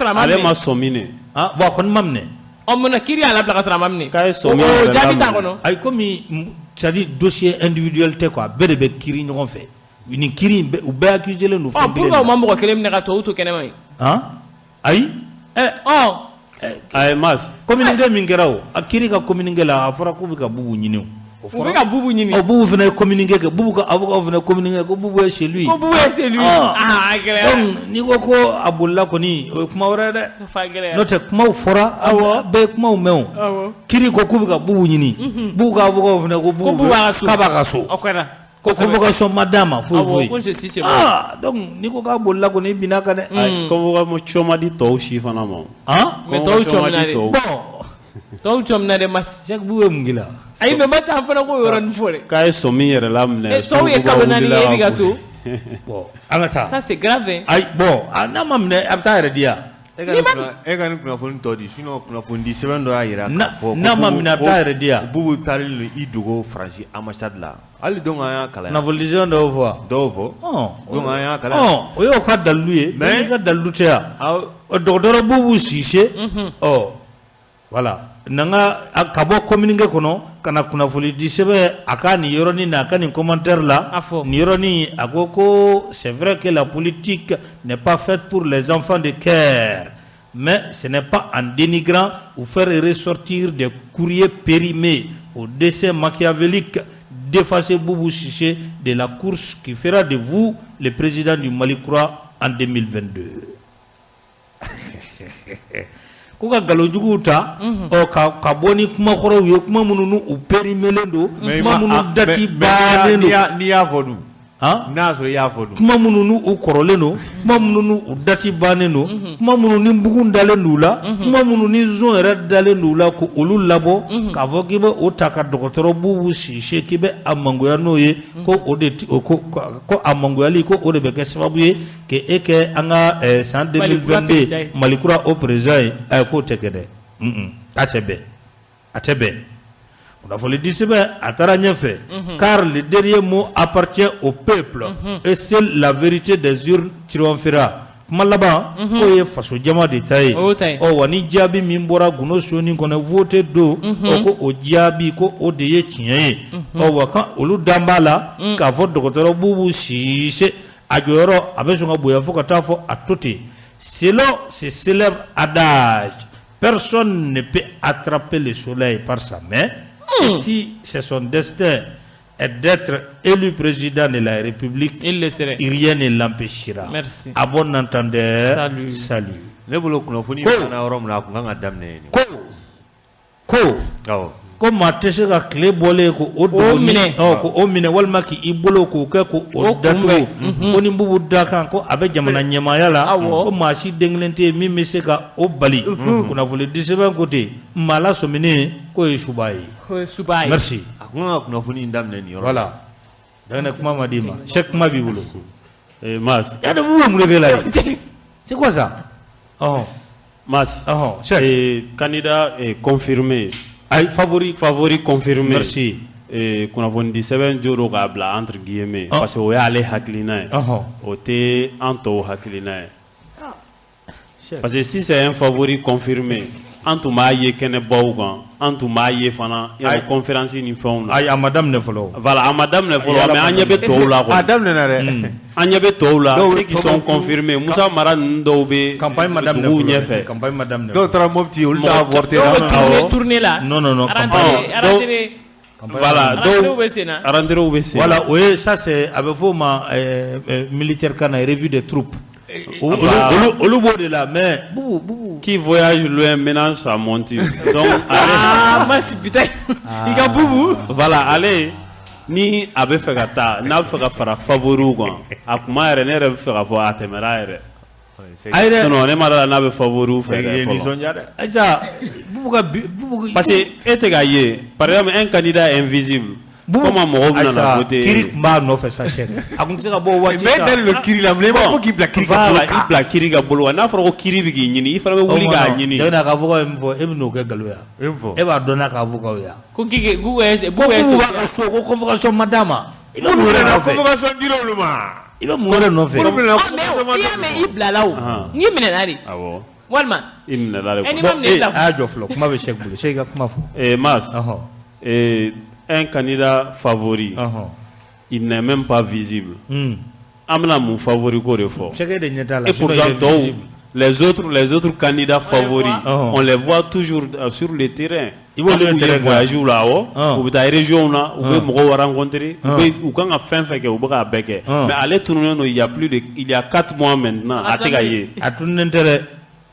ale ma sɔmi ne. Ah bon a kɔni ma minɛ. Ɔ mun na kiiri y'a labila ka sɔrɔ a ma minɛ. K'a ye sɔmi o jaabi t'a kɔnɔ. Ayi komi c'est à dire dossier individuel tɛ quoi a bɛɛ de bɛ kiiri ɲɔgɔn fɛ. Nin kiiri in u bɛɛ accusé len don fɛn kelen na. Pourquoi u ma mɔgɔ kelen minɛ ka tɔw to kɛnɛma yen. Han ayi ɔ ayi Mas communiqué min kɛra o a kiiri ka communiqué la a fɔra k'u bɛ ka Bubu ɲini o. U bɛ ka Bubu ɲini. Ɔ Bubu fana ye communiqué kɛ Bubu ka avocat fana ye communiqué ko Bubu est chez lui. Ko Bubu est chez lui. Ah a gɛlɛyara. Donc n'i ko ko a bolila kɔni o ye kuma wɛrɛ ye dɛ. Fa gɛlɛyara. N'o tɛ kumaw fɔra. Awɔ bɛɛ ye kumaw mɛn o. Awɔ. Kiiri ko k'u bɛ ka Bubu ɲini. Bubu ka avocat fana ko Bubu k'a b'a ka so. O kɛra. Ko convocation ma d'a ma foyi foyi. Ko je suis chez moi. Ah donc n'i ko k'a bolila kɔni i binna kan dɛ. Ayi convocation ma di tɔw si fana ma. Han mais tɔw cɔmina dɛ. Bon tɔw cɔmina dɛ Mas. Cheikh Bubu ye mun k'i la. Ayi mais Mas an fana k'o yɔrɔnin fɔ dɛ. K'a ye sɔmi yɛrɛ laminɛ. Tɔw ye kalo 4 kɛ e b'i ka so. Bon an ka taa. Ça c'est grave hein. Ayi bon n'a ma minɛ a bɛ taa yɛrɛ di yan. E ka nin kunnafoni tɔ di sinon kunnafoni di sɛbɛn dɔ y'a jira k'a fɔ n'a ma minɛ a bɛ taa yɛrɛ di yan. Bubu taalen don i dogo Faransi ambassade la hali donc an y'a kalan. Kunnafoni di sɛbɛn dɔw fɔ wa. Dɔw fɔ. Donc an y'a kalan. O y'o ka dalilu ye. Mais n'i ka dalilu tɛ yan. Dɔgɔtɔrɔ Bubu Sise. Ɔ voilà. Nanga ka bɔ communiqué kɔnɔ ka na kunnafoni di sɛbɛn a ka nin yɔrɔnin na, a ka nin commentaire la, nin yɔrɔnin a ko ko c'est vrai que la politique n'est pas faite pour les enfants de chœur, mais ce n'est pas en dénigrant ou faire ressortir des courriers périmés au dessein machiavélique d'effacer Boubou Cissé de la course qui fera de vous le président du Mali kura en 2022. Ko ka nkalonjuguw ta, ɔ ka bɔ ni kumakɔrɔw ye, kuma minnu n'u périmelen don, kuma minnu date bannen don. N'i y'a fɔ dun, n'a y'a sɔrɔ i y'a fɔ dun, kuma minnu n'u kɔrɔlen don, kuma minnu n'u date bannen don, kuma minnu ni bugun dalen don u la, kuma minnu ni zon yɛrɛ dalen don u la, ko olu labɔ k'a fɔ k'i bɛ o ta ka dɔgɔtɔrɔ Boubou Cissé k'i bɛ a mangoya n'o ye, ko o de ko a mangoyali ko o de bɛ kɛ sababu ye k'e kɛ an ka san 2022 Mali kura o président ye. K'o tɛ kɛ dɛ, a tɛ bɛn, a tɛ bɛn. Kunnafoni di sɛbɛn a taara ɲɛfɛ, car le dernier mot appartient au peuple et seule la vérité des urnes triomphera. Kuma laban k'o ye faso jama de ta ye. Ɔ wa ni jaabi min bɔra gundo soni kɔnɔ vote don, ɔ ko o jaabi ko o de ye tiɲɛ ye. Ɔ wa kan olu dan b'a la k'a fɔ dɔgɔtɔrɔ Boubou Cissé a jɔyɔrɔ a bɛ sɔn ka bonya fo ka taa fɔ a to ten. Selon ce célèbre adage, personne ne peut attraper le soleil par sa main. Et si c'est son destin est d'être élu président de la République, il le serait. Rien ne l'empêchera. Merci. À bon entendeur, salut. Salut. Ne bolo kunnafoni fana yɔrɔ min na, a kun kan ka daminɛ yen. Ko Awɔ. Ko maa tɛ se ka tile bɔlen ko o dogo minɛ, ko o minɛ walima k'i bolo k'o kɛ ko o datugu, ko ni Boubou da kan ko a bɛ jamana ɲɛmaaya la, ko maa si den kelen tɛ yen min bɛ se ka o bali. Kunnafoni di sɛbɛn ko ten, maa lasɔminen k'o ye suba ye. Merci. A kun kan ka kunnafoni in daminɛ nin yɔrɔ. Voilà. Dagana kuma ma d'i ma. Cheikh, kuma b'i bolo. Mas. Ya de vous mun de kɛ la ye? C'est quoi ça? Ɔhɔn. Mas. Ɔhɔn. Cheikh. Candidat confirmé. Ayi, favori. Favori confirmé. Merci. Kunnafoni di sɛbɛn jo don k'a bila entre guillemets, parce que o y'ale hakilina ye. O tɛ an tɔw hakilina ye. Parce que si c'est un favori confirmé, an tun b'a ye kɛnɛbaw kan, an tun b'a ye fana conférence ni fɛnw na. Ayi, a ma daminɛ fɔlɔ. Voilà, a ma daminɛ fɔlɔ, mais an ɲɛ bɛ tɔw la kɔni. A daminɛna dɛ. An ɲɛ bɛ tɔw la, ceux qui sont confirmés, Musa Mara ninnu dɔw bɛ campagne ma daminɛ duguw ɲɛfɛ. Campagne ma daminɛ. Dɔw taara Mopti, olu t'a avorté. Dɔw bɛ tournée la. Non non non. Rentrée. Voilà, dɔw bɛ sen na. Rentrée bɛ sen na. Voilà, o ye ça c'est a bɛ fɔ o ma militaire kan na revue des troupes. Olu b'o de la, mais Boubou Boubou qui voyage loin ménage sa monture. Donc ah merci putain, i ka Boubou. Voilà, ale ni a bɛ fɛ ka taa, n'a bɛ fɛ ka fara favoriw kan, a kuma yɛrɛ ne yɛrɛ bɛ fɛ k'a fɔ a tɛmɛra yɛrɛ. Ayi dɛ, sinon ne ma d'a la n'a bɛ favoriw fɛ dɛ fɔlɔ. Nisɔndiya dɛ. Ayisa Boubou ka Boubou. Parce que e tɛ k'a ye, par exemple un candidat invisible. Comment mɔgɔw bɛna na voter? Kiri tun b'a nɔfɛ sa Cheikh. A kun tɛ se ka bɔ o waati. Mais dalen don kiri la, mais i b'a fɔ k'i bila kiri ka bolo kan. I bila kiri ka bolo kan. N'a fɔra ko kiri bɛ k'i ɲini, i fana bɛ wuli k'a ɲini. Dagana ka avocat ye min fɔ, e bɛ n'o kɛ nkalon ye. E b'a dɔn n'a ka avocat ye. Ko k'i k'u bɛ Boubou b'a ka so ko convocation ma d'a ma. I bɛ mun wɛrɛ nɔfɛ? Convocation dira olu ma. I bɛ mun wɛrɛ nɔfɛ? Mais i y'a mɛn i bilala o. N'i minɛna de. Awɔ. Walima. I minɛla de. N'i ma minɛ i bila. A y'a jɔ fɔlɔ, kuma bɛ Cheikh bolo. Cheikh ka kuma fɔ. Mas. Un candidat favori, il n'est même pas visible. An bɛna mun favori ko de fɔ? Et pourtant les autres candidats favoris, on les voit toujours sur le terrain. I b'olu ye voyage la, awɔ, u bɛ taa région na, u bɛ mɔgɔw rencontrer, u bɛ u kan ka fɛn fɛn kɛ, u bɛ k'a bɛɛ kɛ. Mais ale tununnen don, il y a 4 mois maintenant, a tɛ ka ye. A tununnen tɛ dɛ.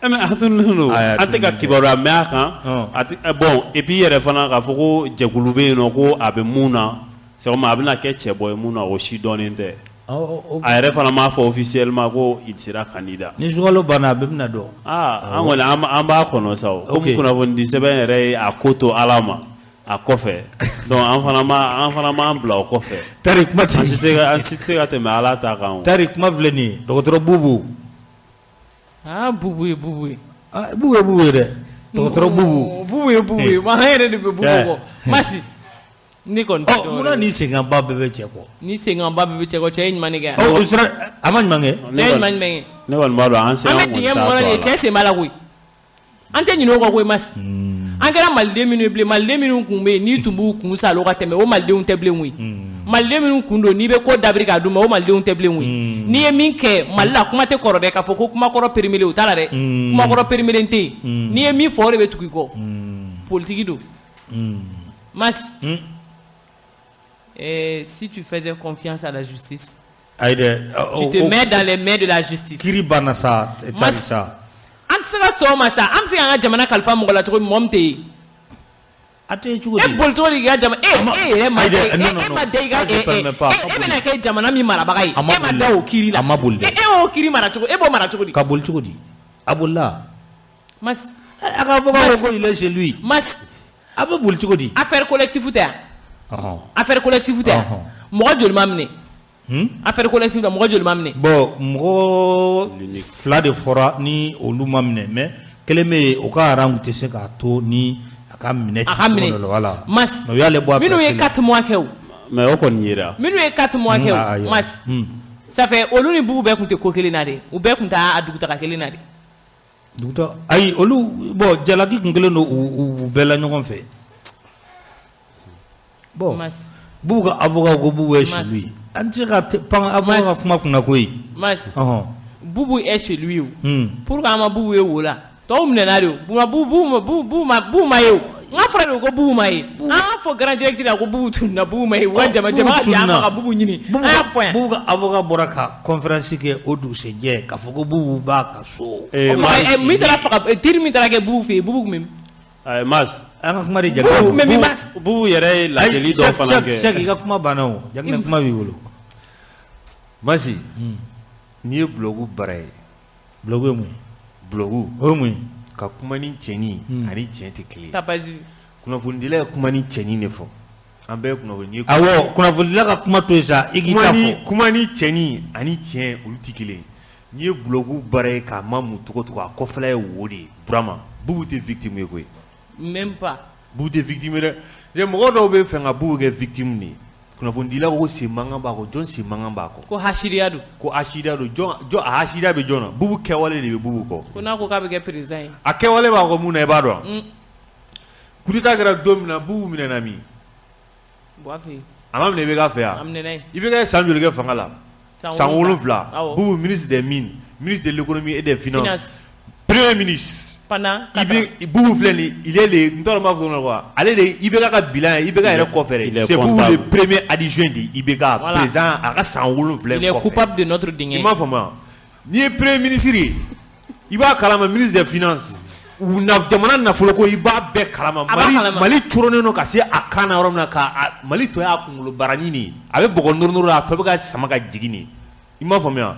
Mais a tununnen don, an tɛ ka kibaruya mɛn a kan. Bon, et puis yɛrɛ fana k'a fɔ ko jɛkulu bɛ yen nɔ ko a bɛ mun na, c'est comme a bɛna kɛ cɛbɔ ye mun na, o si dɔnnen tɛ. A yɛrɛ fana m'a fɔ officiellement ko il sera candidat. Ni sunkalo banna a bɛɛ bɛna dɔn. Aa, an kɔni an b'a kɔnɔ sa o. Komi kunnafoni sɛbɛn yɛrɛ ye a ko to Ala ma a kɔfɛ, donc an fana m'an bila o kɔfɛ. Tari kuma tɛ. An si tɛ se ka tɛmɛ Ala ta kan o. Tari kuma filɛ nin ye, dɔgɔtɔrɔ Boubou. Ah, Boubou ye Boubou ye. Ah, Boubou ye Boubou ye dɛ. Dɔgɔtɔrɔ Boubou. Boubou ye Boubou ye. An yɛrɛ de bɛ Boubou kɔ. Masi. Ne kɔni tɛ dɔwɛrɛ ye. Munna ni senkanba bɛɛ bɛ cɛ kɔ? Ni senkanba bɛɛ bɛ cɛ kɔ, cɛ ye ɲuman de kɛ. O sera a ma ɲuman kɛ. Cɛ ye ɲuman jumɛn kɛ? Ne kɔni b'a dɔn an An bɛ dingɛ min kɔnɔ nin ye, cɛ sen b'a la koyi. An tɛ ɲinɛ o kɔ koyi Masi. An kɛra maliden minnu ye bilen, maliden minnu kun bɛ yen n'i tun b'u kun salo ka tɛmɛ, o malidenw tɛ bilen koyi. Maliden minnu kun don n'i bɛ ko dabiri k'a d'u ma, o malidenw tɛ bilen koyi. N'i ye min kɛ Mali la, kuma tɛ kɔrɔ dɛ, k'a fɔ ko kuma kɔrɔ périmé, o t'a la dɛ. Kuma kɔrɔ périmé tɛ yen. N'i ye min fɔ, o de bɛ tugu i kɔ. Politique don. Mas, si tu faisais confiance à la justice, Ayi dɛ. Tu te mets dans les mains de la justice. Kiri banna sa, tari sa. An tɛ se ka sɔn o ma sa. An bɛ se k'an ka jamana kalifa mɔgɔ la cogo min, mɔgɔ min tɛ yen? A tɛ cogo di? E boli cogo di k'i ka jamana, e yɛrɛ ma, e ma da i ka, e bɛna kɛ jamana min marabaga ye, e ma da o kiiri la. A ma boli dɛ. E y'o kiiri mara cogo, e b'o mara cogo di? Ka boli cogo di? A bolila. Mas. A ka fɔ ko il est chez lui. Mas. A bɛ boli cogo di? Affaire collective tɛ yan. Affaire collective tɛ yan. Mɔgɔ joli ma minɛ? Affaire collective la, mɔgɔ joli ma minɛ? Bon, mɔgɔ fila de fɔra ni olu ma minɛ, mais kelen bɛ yen, o ka rang tɛ se k'a to ni a ka minɛ. A ka minɛ. Voilà. Mas. O y'ale bɔ a minnu ye 4 mois kɛ o. Mais o kɔni yera. Minnu ye 4 mois kɛ o, Mas. Ça fait olu ni Bubu bɛɛ tun tɛ ko kelen na de. U bɛɛ tun t'a dugutaga kelen na de. Duguta ayi, olu, bon, jalaki kun kelen don u bɛɛ la ɲɔgɔn fɛ. Bon, Bubu ka avocat ko Bubu est chez lui. An tɛ se ka pan avocat ka kuma kunna koyi. Mas, Bubu est chez lui o. Pourquoi an ma Bubu ye wo la? Tɔw minɛna de o. Bubu ma ye o. N ka fɔra de ko Bubu ma ye. An y'a fɔ grand directeur la ko Bubu tununna, Bubu ma ye. U ka jama jama ka jɛ an ma ka Bubu ɲini. An y'a fɔ yan. Bubu ka avocat bɔra ka conférence kɛ o dugusɛjɛ k'a fɔ ko Bubu b'a ka so. Min taara faga, teri min taara kɛ Bubu fɛ yen, Bubu tun bɛ min? Mas. An ka kuma de Jaginɛ. Bubu yɛrɛ ye ladeli dɔ fana kɛ. Sɛki, i ka kuma banna o. Jaginɛ, kuma b'i bolo. Masi, n'i ye bulɔgu bara ye. Bulɔgu ye mun ye? Bulɔgu. O ye mun ye? Ka kuma ni cɛnin ani tiɲɛ tɛ kelen ye. Tabaji. Kunnafonidila ye kuma ni cɛnin de fɔ. An bɛɛ ye kunnafoni ye. Awɔ, kunnafonidila ka kuma to yen sa, i k'i ta fɔ. Kuma ni cɛnin ani tiɲɛ, olu tɛ kelen ye. N'i ye bulɔgu bara ye k'a ma mun cogo cogo, a kɔfɛla ye wo de ye. Burama, Bubu tɛ victime ye koyi. Même pas. Bubu tɛ victime ye dɛ. Mɔgɔ dɔw bɛ fɛ ka Bubu kɛ victime de ye. Kunnafonidila ko sen mankan b'a kɔ, jɔn sen mankan b'a kɔ? Ko hasiriya don. Ko hasiriya don, jɔn a hasiriya bɛ jɔn na? Bubu kɛwale de bɛ Bubu kɔ. Ko n'a ko k'a bɛ kɛ président ye. A kɛwale b'a kɔ mun na, i b'a dɔn? Coup d'état kɛra don min na, Bubu minɛna min? Buwa fɛ yen. A ma minɛ IBK fɛ yan? A minɛna yen. IBK ye san joli kɛ fanga la? San 7. Bubu ministre des mines, ministre de l'économie et des finances, premier ministre. Pendant Bubu filɛ nin, il est le, n t'a dɔn n b'a fɔ cogo min na quoi, ale de IBK ka bilan ye, IBK yɛrɛ kɔfɛ dɛ, c'est Bubu le premier adjoint de IBK, président a ka san 7 kɔfɛ. Il est coupable de notre dingɛ. I m'a faamu wa? N'i ye premier ministre ye, i b'a kalama, ministre des finances, jamana nafolo ko i b'a bɛɛ kalama. Mali coronnen don ka se a kan na yɔrɔ min na, ka Mali tɔ y'a kunkolo baranin de ye, a bɛ bɔgɔ nɔrɔ nɔrɔ la, a tɔ bɛ ka sama ka jigin de. I m'a faamuya wa?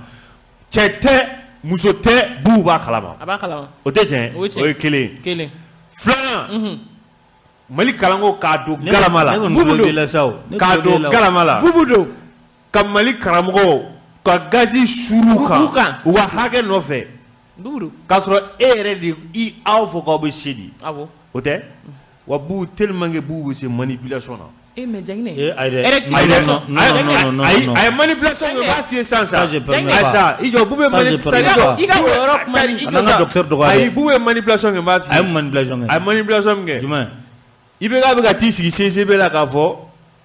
Cɛ tɛ, muso tɛ, Bubu b'a kalama. A b'a kalama. O tɛ tiɲɛ? O ye kelen ye. Filanan, Mali kalanko k'a don galama la. Bubu don. K'a don galama la. Bubu don. Ka Mali karamɔgɔw ka gazi suru kan u ka hakɛ nɔfɛ. Bubu don. K'a sɔrɔ e yɛrɛ de i aw fɔ k'aw bɛ se de. Awɔ. O tɛ? Wa Bubu tellement que Bubu bɛ se manipulation na. Eh mais Jaginɛ. Ayi non. A ye manipulation kɛ, n b'a f'i ye sisan sa. Ayi sa, i jɔ, Bubu ye manipulation. I ka o yɔrɔ kuma ni. I jɔ sa. Ayi, Bubu ye manipulation kɛ, n b'a f'i ye. A ye manipulation kɛ. A ye manipulation min kɛ. Jumɛn? IBK bɛ ka t'i sigi CCB la k'a fɔ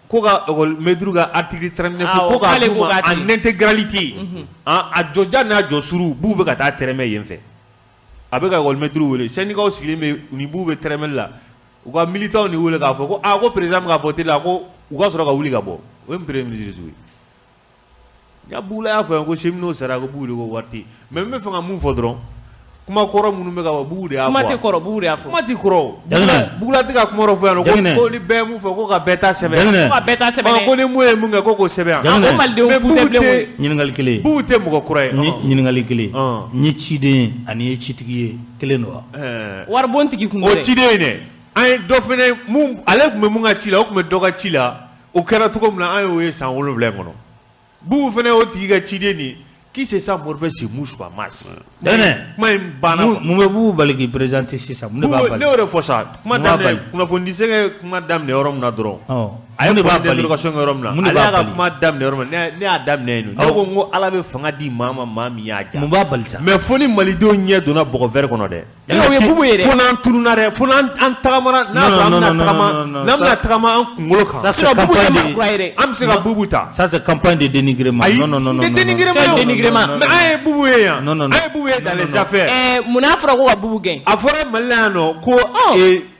ko ka école maître ka article 39 ko k'a d'u ma en intégralité. A jɔja n'a jɔ suru, Bubu bɛ ka taa tɛrɛmɛ yen fɛ. A bɛ ka école maître wele, syndicat sigilen bɛ u ni Bubu bɛ tɛrɛmɛli la. U ka militants ni wele k'a fɔ ko aa, ko président bɛ k'a fɔ télé la ko u ka sɔrɔ ka wuli ka bɔ. O ye premier ministre sugu ye. N Bugula y'a fɔ yan ko cheminots sara, ko Bubu de ko wari tɛ yen. Mais n bɛ fɛ ka mun fɔ dɔrɔn, kuma kɔrɔ minnu bɛ ka fɔ, Bubu de y'a fɔ. Kuma tɛ kɔrɔ, Bubu de y'a fɔ. Kuma tɛ kɔrɔ. Bugula tɛ ka kuma dɔ fɔ yan nɔ ko ni bɛɛ ye mun fɔ ko ka bɛɛ ta sɛbɛn. Ko ka bɛɛ ta sɛbɛn. Ko ni mun ye mun kɛ ko k'o sɛbɛn. Ko malidenw fu tɛ bilen koyi. Ɲininkali kelen. Bubu tɛ mɔgɔ kura ye. Ɲininkali kelen. N ye ciden ani ye citigi ye, kelen don wa? Waribontigi kun tɛ. O ciden in dɛ. An ye dɔ fɛnɛ mun, ale tun bɛ mun ka ci la, o tun bɛ dɔ ka ci la, o kɛra cogo min na, an y'o ye san 7 in kɔnɔ. Bubu fɛnɛ y'o tigi ka ciden de ye. Qui se sent morfait se mouche quoi, masse. Kuma in banna. Mun bɛ Bubu bali k'i présenter sisan? Mun de b'a bali? Ne y'o de fɔ sa. Kuma daminɛ, kunnafonidisɛgɛ kuma daminɛ yɔrɔ min na dɔrɔn. A ye point d'interrogation kɛ yɔrɔ min na, ale y'a ka kuma daminɛ yɔrɔ min na, ne y'a daminɛ yen nɔ. Ne ko n ko Ala bɛ fanga di maa ma, maa min y'a diya. Mun b'a bali sa? Mais fo ni malidenw ɲɛ donna bɔgɔ vert kɔnɔ dɛ. O ye Bubu ye dɛ. Fo n'an tununna dɛ, fo n'an tagamana, n'a sɔrɔ an bɛna tagama, n'an bɛna tagama an kunkolo kan. Ça c'est campagne de, an bɛ se ka Bubu ta. Ça c'est campagne de dénigrement. Ayi, non non non non. Dénigrement. Dénigrement. Mais an ye Bubu ye yan. Non non non. An ye Bubu ye dans les affaires. Mun n'a fɔra ko ka Bubu gɛn? A fɔra Mali la yan nɔ ko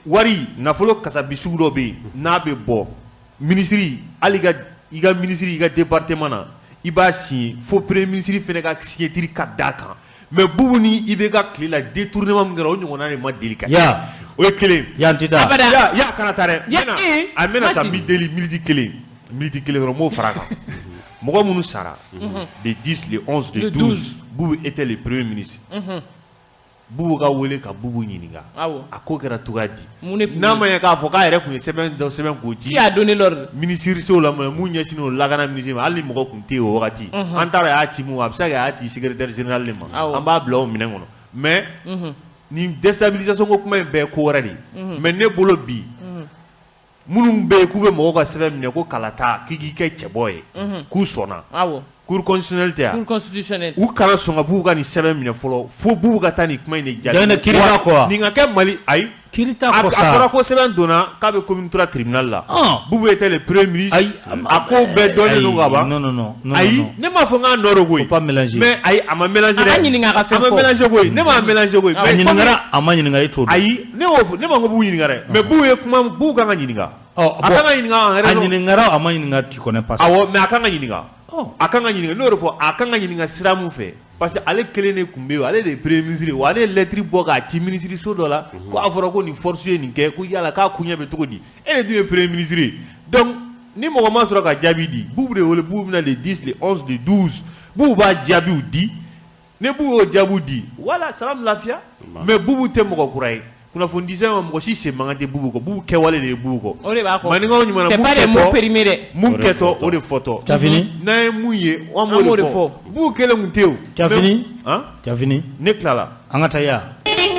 wari nafolo kasabi sugu dɔ bɛ yen n'a bɛ bɔ ministre, hali i ka ministre i ka département na, i b'a signer fo premier ministre fana ka signature ka d'a kan. Mais Bubu ni IBK tile la détournement min kɛra, o ɲɔgɔnna de ma deli ka kɛ. O ye kelen. Yan tɛ taa. Abada. Ya kana taa dɛ. A mɛna sa, n b'i deli minute kelen dɔrɔn n b'o fara a kan. Mɔgɔ minnu sara le 10, le 11, le 12, Bubu était le premier ministre. Bubu ka wele ka Bubu ɲininka. A ko kɛra cogoya di? N'a ma ɲɛ k'a fɔ k'a yɛrɛ tun ye sɛbɛn dɔ sɛbɛn k'o ci. Qui a donné l'ordre? Ministre sow la mun ɲɛsinnen don lakana ministre ma, hali ni mɔgɔ tun tɛ yen o wagati. An taara a y'a ci mun ma, a bɛ se ka kɛ a y'a ci secrétaire général de ma. An b'a bila o minɛn kɔnɔ. Mais nin déstabilisation ko kuma in bɛɛ ye ko wɛrɛ de ye. Mais ne bolo bi, minnu bɛ yen k'u bɛ mɔgɔw ka sɛbɛn minɛ ko kalata k'i k'i kɛ cɛbɔ ye, k'u sɔnna. Cour constitutionnelle tɛ yan. Cour constitutionnelle. U kana sɔn ka Bubu ka nin sɛbɛn minɛ fɔlɔ fo Bubu ka taa nin kuma in de jaabi. Jɛnɛ kiiri t'a kɔ wa? Nin ka kɛ Mali ayi. Kiiri t'a kɔ sa. A fɔra ko sɛbɛn donna k'a bɛ commune 3 tribunal la. Bubu était le premier ministre. Ayi. A ko bɛɛ dɔnnen don ka ban. Non non non. Ayi, ne m'a fɔ n k'a nɔ don koyi. Faut pas mélanger. Mais ayi, a ma mélanger dɛ. A ka ɲininka a ka fɛn fɔ. A ma mélanger koyi, ne m'a mélanger koyi. A ɲininkara, a ma ɲininka, e t'o dɔn. Ayi, ne y'o fɔ, ne ma ko Bubu ɲininka dɛ. Mais Bubu ye kuma, Bubu kan ka ɲininka. A kan ka ɲininka en raison. A ɲininkara, a ma ɲininka, tu connais pas ça. Awɔ, mais a kan ka ɲininka. A kan ka ɲininka, n'o de fɔ, a kan ka ɲininka sira mun fɛ, parce que ale kelen de tun bɛ yen, ale de ye premier ministre ye, wa ale ye lettre bɔ k'a ci ministre so dɔ la, ko a fɔra ko nin force ye nin kɛ, ko yala k'a kuɲɛ bɛ cogo di, e de dun ye premier ministre ye. Donc ni mɔgɔ ma sɔrɔ ka jaabi di, Bubu de wele, Bubu bɛna le 10, le 11, le 12, Bubu b'a jaabiw di, ni Bubu y'o jaabiw di, voilà, salam lafiya. Mais Bubu tɛ mɔgɔ kura ye. Kunnafonidisɛbɛn ma, mɔgɔ si sen mankan tɛ Bubu kɔ, Bubu kɛwale de ye Bubu kɔ. O de b'a kɔ. Maninkaw ɲuman na, c'est pas des mots périmés dɛ. Mun kɛtɔ, o de fɔtɔ. Cafini. N'an ye mun ye, an b'o de fɔ. Bubu kelen kun tɛ yen o. Cafini. Han? Cafini. Ne tilala. An ka taa ya.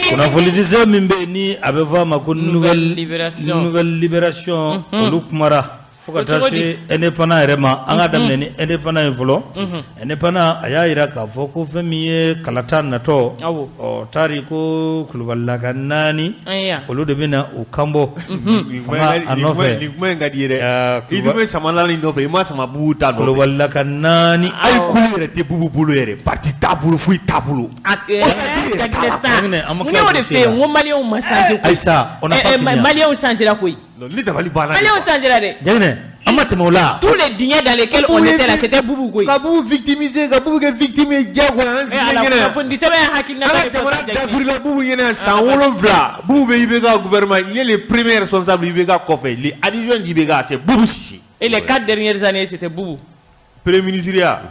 Kunnafonidisɛbɛn min bɛ yen ni a bɛ fɔ a ma ko Nouvelle Libération. Nouvelle Libération olu kumara fo ka taa se indépendant yɛrɛ ma. An ka daminɛ ni indépendant ye fɔlɔ. Indépendant a y'a jira k'a fɔ ko fɛn min ye kalata natɔ, ɔ tari ko kulubalilaka 4 olu de bɛna u kanbɔ fanga a nɔfɛ. Nin kuma in ka di ye dɛ. I dun bɛ sama naani nɔfɛ, i ma sama Bubu ta nɔfɛ. Kulubalilaka 4. Hali kulu yɛrɛ tɛ Bubu bolo yɛrɛ, parti t'a bolo, foyi t'a bolo. Ne y'o de fɛ yen, n ko maliyɛnw ma changer koyi. Ayisa, on n'a pas fini. Maliyɛnw changera koyi. Ne dabali banna. Maliyɛnw changera dɛ. Jɛnɛ, an ma tɛmɛ o la. Tous les dingɛs dans lesquels on était là, c'était Boubou koyi. Ka Boubou victimiser, ka Boubou kɛ victime ye diyagoya, an sigilen ɲɛna. Kunnafonidi sɛbɛn ye hakilina An ka jamana dafirila Boubou ɲɛna san 7. Boubou bɛ IBK gouvernement, il est le premier responsable IBK kɔfɛ, le adjoint d'IBK, c'est Boubou Cissé. Et les 4 dernières années, c'était Boubou. Premier ministre ya.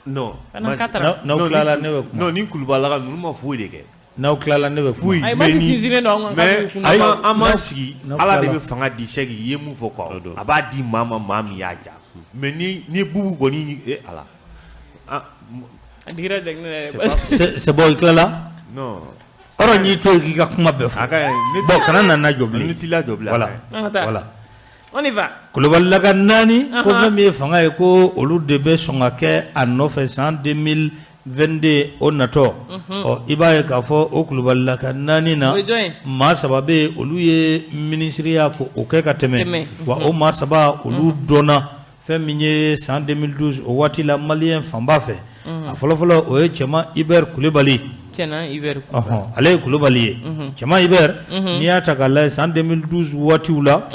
Non. Pendant 4 ans. N'aw tilala ne bɛ kuma. Non, ni Kulubalaka ninnu ma foyi de kɛ. N'aw tilala ne bɛ foyi. Ayi, ma sinsinnen don an mais an m'an sigi, Ala de bɛ fanga di Sɛki, i ye mun fɔ quoi, a b'a di maa ma, maa min y'a ja. Mais ni Bubu kɔni, Ala. A digira Jaginɛ yɛrɛ. C'est bon, i tilala? Non. Ɔrɔ n y'i to yen k'i ka kuma bɛɛ fɔ. Bon, kana na jɔ bilen. Ne t'i lajɔ bilen. Voilà. Voilà. On y va. Kulubalilaka 4 ko fɛn min ye fanga ye, ko olu de bɛ sɔn ka kɛ a nɔfɛ san 2022 o natɔ. Ɔ i b'a ye k'a fɔ o kulubalilaka 4 na, maa 3 bɛ yen, olu ye minisiriya ko o kɛ ka tɛmɛ. Wa o maa 3 olu dɔnna fɛn min ye san 2012 o waati la maliyɛn fanba fɛ. A fɔlɔfɔlɔ o ye Cɛman Hubert Kulibali. Ale ye Kulubali ye. Cɛman Hubert, n'i y'a ta k'a lajɛ san 2012 waatiw la,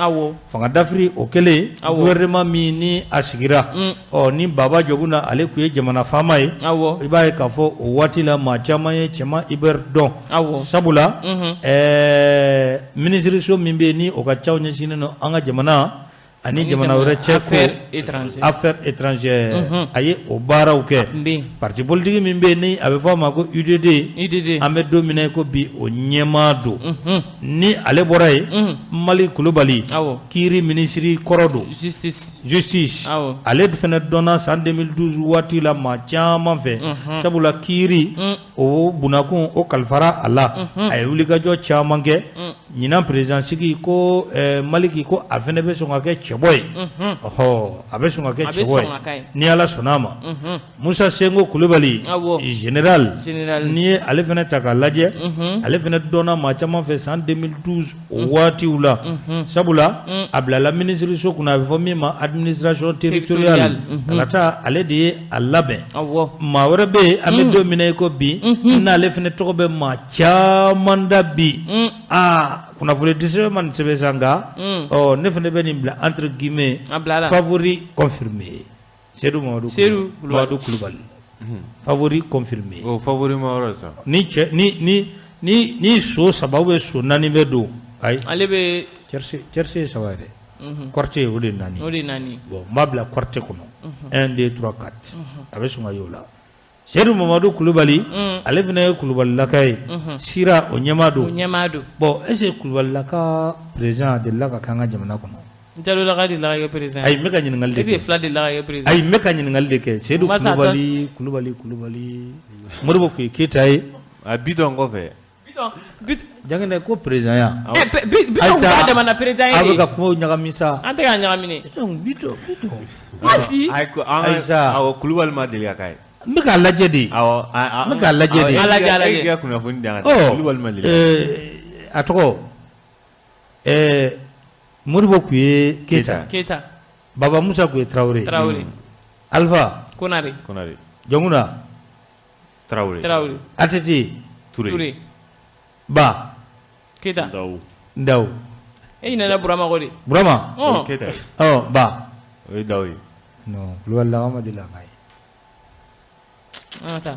fanga dafiri o kɛlen, gouvernement min ni a sigira, ɔ ni Baba Joguna ale tun ye jamana faama ye, i b'a ye k'a fɔ o waati la maa caman ye Cɛman Hubert dɔn. Sabula minisiriso min bɛ yen ni o ka caw ɲɛsinnen don an ka jamana ani jamana wɛrɛ cɛ ko affaires étrangères, a ye o baaraw kɛ. Parti politique min bɛ yen ni a bɛ fɔ a ma ko UDD, an bɛ don min na ko bi o ɲɛmaa don. Ni ale bɔra yen, Mali Kulubali, kiiri minisiri kɔrɔ don, justice, ale fana dɔnna san 2012 waati la maa caman fɛ, sabula kiiri o bunakun o kalifara a la, a ye wulikajɔ caman kɛ. Ɲinan président sigi ko Maliki ko a fana bɛ sɔn ka kɛ cɛbɔ ye, ɔhɔ, a bɛ sɔn ka kɛ cɛbɔ ye ni Ala sɔnna a ma. Musa Senko Kulubali, général, n'i ye ale fana ta k'a lajɛ, ale fana dɔnna maa caman fɛ san 2012 o waatiw la, sabula a bilala minisiriso kunna, a bɛ fɔ min ma administration territoriale, kalata ale de ye a labɛn. Maa wɛrɛ bɛ yen, an bɛ don min na i ko bi, n'ale fana tɔgɔ bɛ maa caman da bi, aa kunnafoni di sɛbɛn ma nin sɛbɛn sa, nka ɔ ne fana bɛ nin bila entre guillemets favori confirmé, Seydou Mamadou Kulubali, favori confirmé. O favori ma yɔrɔ sa. Ni cɛ ni ni ni ni so 3 ou so 4 bɛ don, ayi ale bɛ tiercé ye 3 ye dɛ, quarté o de ye 4 o de ye 4. Bon n b'a bila quarté kɔnɔ 1 2 3 4 a bɛ sɔn ka y'o la. Seydou Mamadou Kulubali, ale fana ye Kulubalilaka ye, sira o ɲɛmaa don. O ɲɛmaa don. Bon est ce que Kulubalilaka président delila ka kɛ an ka jamana kɔnɔ? Jalolaka delila ka kɛ président. Ayi, n bɛ ka ɲininkali de kɛ. Est ce que fila delila ka kɛ président? Ayi, n bɛ ka ɲininkali de kɛ. Seydou Kulubali, Kulubali, Kulubali, Modibo tun ye Keyita ye. A Bitɔn kɔfɛ. Janginɛ ko président ya. Bitɔn tun b'a damana président ye de. A bɛ ka kumaw ɲagami sa. An tɛ k'a ɲagami. Donc Bitɔn. Masi. Ayisa. Awɔ, Kulubali ma deli ka k'a ye. N bɛ k'a lajɛ de. Awɔ, n bɛ k'a lajɛ de. A lajɛ, a lajɛ. E ka kunnafoni di an ka Kulubali ma deli. A tɔgɔ Modibo tun ye Keyita. Keyita. Baba Musa tun ye Tarawele. Tarawele. Alpha. Konare. Konare. Jɔnkunda. Tarawele. Tarawele. ATT. Ture. Ba. Keyita. Ndaw. E ɲinɛna Burama kɔ de. Burama. Ɔn. O ye Keyita ye. Ɔ Ba. O ye Dawu ye. Non, Kulubalilaka ma deli ka k'a ye. An ka taa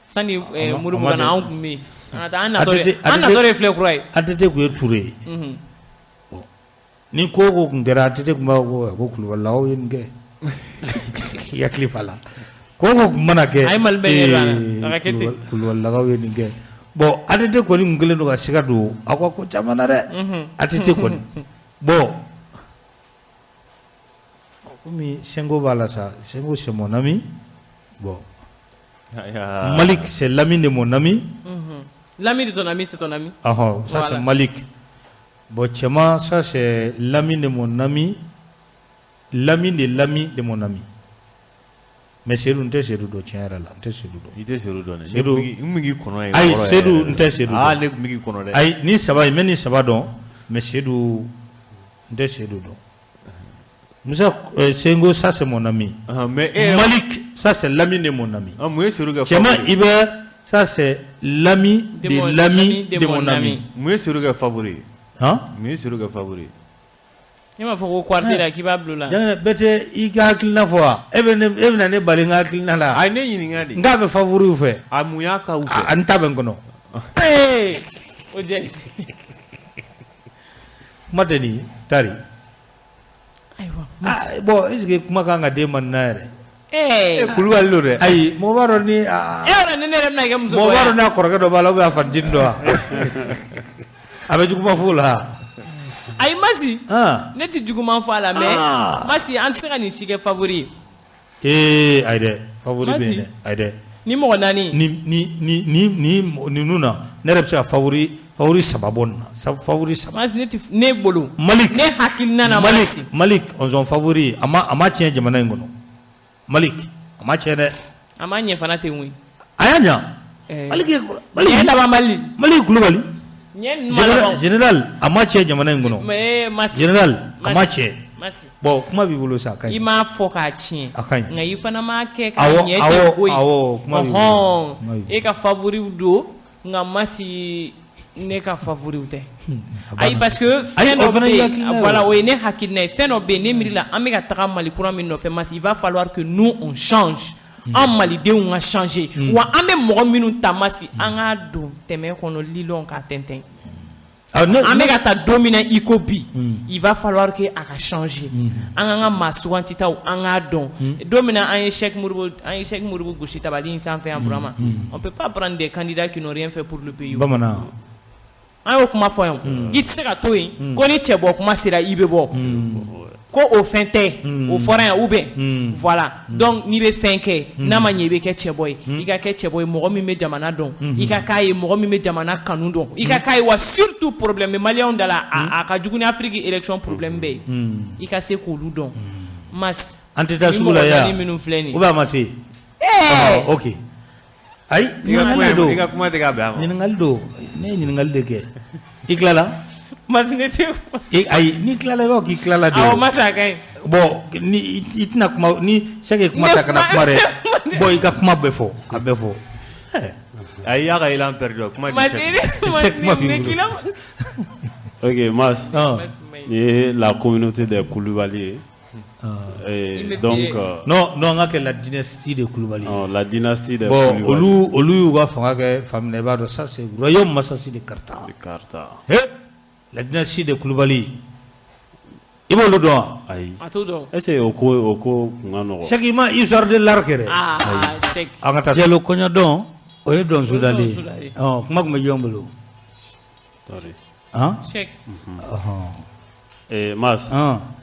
sani Modibo ka na, anw tun bɛ yen. An ka taa, an natɔ de filɛ kura ye. ATT tun ye Ture ye. Ni ko ko tun kɛra, ATT tun b'a fɔ ko Kulubalilakaw ye nin kɛ. I hakili b'a la. Ko ko tun mana kɛ. A ye Mali bɛɛ ɲɛ don a la. A ka kɛ ten. Kulubalilakaw ye nin kɛ. Bon ATT kɔni tun kɛlen don ka siga don aw ka ko caman na dɛ. ATT kɔni. Bon komi Senko b'a la sa, Senko c'est mon ami. Bon. Malik, c'est l'ami de mon ami. L'ami de ton ami, c'est ton ami. Ah, ça voilà. C'est Malik. Bon, Tchema, ça c'est l'ami de mon ami. L'ami de l'ami de mon ami. Mais Seydou, n tɛ Seydou dɔn tiɲɛ yɛrɛ la, n tɛ Seydou dɔn. I tɛ Seydou dɔn dɛ. Seydou, n kun k'i kɔnɔ ye. Ayi, Seydou, n tɛ Seydou dɔn. Ah, ne kun bɛ k'i kɔnɔ dɛ. Ayi, ni saba in, n bɛ nin saba dɔn, mais Seydou, n tɛ Seydou dɔn. Musa Sengo, ça c'est mon ami. Mais Malik, ça c'est l'ami de mon ami. Ah, mun ye Seydou kɛ Tchema Iber, ça c'est l'ami de l'ami de mon ami. Mun ye Seydou kɛ favori ye? Han? Mun ye Seydou kɛ favori ye? Ne m'a fɔ ko quartier la k'i b'a bila o la. Janginɛ, bɛɛ tɛ i ka hakilina fɔ wa? E bɛna ne bali n ka hakilina la. A ye ne ɲininka de. N k'a bɛ favoriw fɛ. A mun y'a k'aw fɛ? A n ta bɛ n kɔnɔ. Ee, o jɛ. Kuma tɛ nin ye, tari. Ayiwa. Bon, est ce que kuma kan ka den ma nin na yɛrɛ? Ee Kulubali don dɛ. Ayi, mɔgɔ b'a dɔn ni. E yɛrɛ ni ne yɛrɛ bɛna kɛ muso. Mɔgɔ b'a dɔn n'a kɔrɔkɛ dɔ b'a la ou bien a fanitinin dɔ wa? A bɛ juguman fɔ o la. Ayi Masi. Ne tɛ juguman fɔ a la mais Masi, an tɛ se ka nin si kɛ favori ye. Ee ayi dɛ, favori bɛ yen dɛ, ayi dɛ. Ni mɔgɔ 4. Ni ninnu na, ne yɛrɛ bɛ se ka favori 3 bɔ nin na, favori 3. Masi, ne bolo. Malik. Ne hakilina na Masi. Malik, on favori, a ma tiɲɛ jamana in kɔnɔ. Malik, a ma tiɲɛ dɛ. A ma ɲɛ fana ten koyi. A y'a ɲa. Malik ɲɛ laban Mali. Malik Kulubali. Ɲɛ ninnu ma laban. Général, a ma tiɲɛ jamana in kɔnɔ. Mais Masi. Général, a ma tiɲɛ. Masi. Bon, kuma b'i bolo sa, a ka ɲi. I m'a fɔ k'a tiɲɛ. A ka ɲi. Nka i fana m'a kɛ k'a ɲɛ ten koyi. Awɔ, kuma b'i bolo. E ka favori don, nka Masi, ne ka favori tɛ. Ayi, parce que fɛn dɔ bɛ yen, voilà, o ye ne hakilina ye. Fɛn dɔ bɛ yen, ne miiri la, an bɛ ka taga Mali kura min nɔfɛ, Masi, il va falloir que nous on change. An Malidenw ka changer. Wa an bɛ mɔgɔ minnu ta Masi, an k'a don tɛmɛ kɔnɔ lilɔn k'a tɛntɛn. An bɛ ka taa don min na i ko bi, il va falloir que a ka changer. An k'an ka maa sugantitaw, an k'a dɔn. Don min na an ye Cheick Modibo gosi tabali in sanfɛ yan, Burama. On peut pas prendre des candidats qui n'ont rien fait pour le pays. Bamanan. An y'o kuma fɔ yan. I tɛ se ka to yen ko ni cɛ bɔ kuma sera i bɛ bɔ. Ko o fɛn tɛ o fɔra yan ou bien voilà. Donc n'i bɛ fɛn kɛ, n'a ma ɲɛ i bɛ kɛ cɛbɔ ye, i ka kɛ cɛbɔ ye mɔgɔ min bɛ jamana dɔn, i ka k'a ye mɔgɔ min bɛ jamana kanu dɔn, i ka k'a ye. Wa surtout problème bɛ maliyɛnw da la, a ka jugu ni Afrique élection problème bɛɛ ye, i ka se k'olu dɔn. Mas An tɛ taa ni sugu la mɔgɔ yan naani minnu filɛ nin ye. Ou bien a ma se? Ɛɛ! Ok, ayi, I ka kuma ɲininkali don. i ka kuma tɛ ka bɛn a ma. Ɲininkali don, ne ye ɲininkali de kɛ. I tilala? Mas, ne tɛ. Ayi, n'i tilala, i b'a fɔ k'i tilala de. Awɔ, Mas, a ka ɲi. Bon, ni i tɛna kuma ni sɛgɛ kuma Ne ta kana kuma dɛ. Bon, i ka kuma bɛɛ fɔ, a bɛɛ fɔ. Ayi, i y'a ka élan perdu, kuma di. Mas, Sɛki. Sɛki, kuma Mas, b'i ne bolo. k'i la. Ok, Mas. Ah. Mas, maɲi. Nin ye la communauté des Koulibaly ye. Il me Donc fait- Non non, an ka kɛ la dynastie de Kulubali. La dynastie des Bon, Koulibaly. olu y'u ka fanga kɛ fan min na, i b'a dɔn, ça c'est royaume Masasi de Karta. De Karta. He, la dynastie de Kulubali, i b'olu dɔn wa? Ayi. A t'o dɔn. Est ce que o ko kun ka nɔgɔn? Sɛki, ma histoire de l'art kɛ dɛ. Ah, Sɛki. An ka taa Jalo kɔɲɔdɔn, o ye dɔnsudalen ye. Dɔnsudalen ye. Ɔ, kuma tun bɛ jɔn bolo? Sorry. Han. Sɛki. Mas,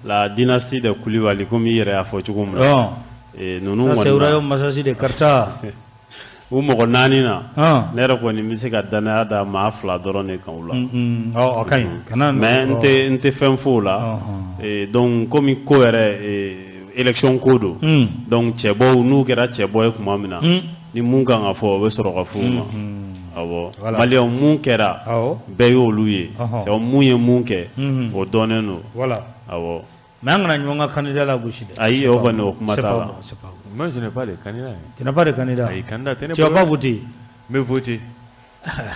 la dynastie des Koulibaly, komi i yɛrɛ y'a fɔ cogo min na. Ninnu Ça c'est kɔni na, royaume Masasi de Karta. U mɔgɔ naani na, ne yɛrɛ kɔni bɛ se ka danaya da maa fila dɔrɔn de kan u la. Ɔ, ka ɲi, kana. Mais n tɛ fɛn fɔ o la. Donc komi ko yɛrɛ élection ko don. Donc cɛbɔw, n'u kɛra cɛbɔ ye tuma min na, ni mun kan ka fɔ, o bɛ sɔrɔ ka fɔ u ma. Awɔ. Voilà. Maliyɛnw, mun kɛra, bɛɛ y'olu ye. C'est mun ye mun kɛ, o dɔnnen don. Voilà. Awɔ. Mais an kana ɲɔgɔn ka candidat la gosi dɛ. Ayi, o kɔni, o kuma C'est t'a pas la. bon, c'est pas bon. Moi, je n'ai pas de candidat. Tu n'as pas de candidat? Ayi, candidat tɛ ne Tu vas bolo. pas voter? N bɛ voter.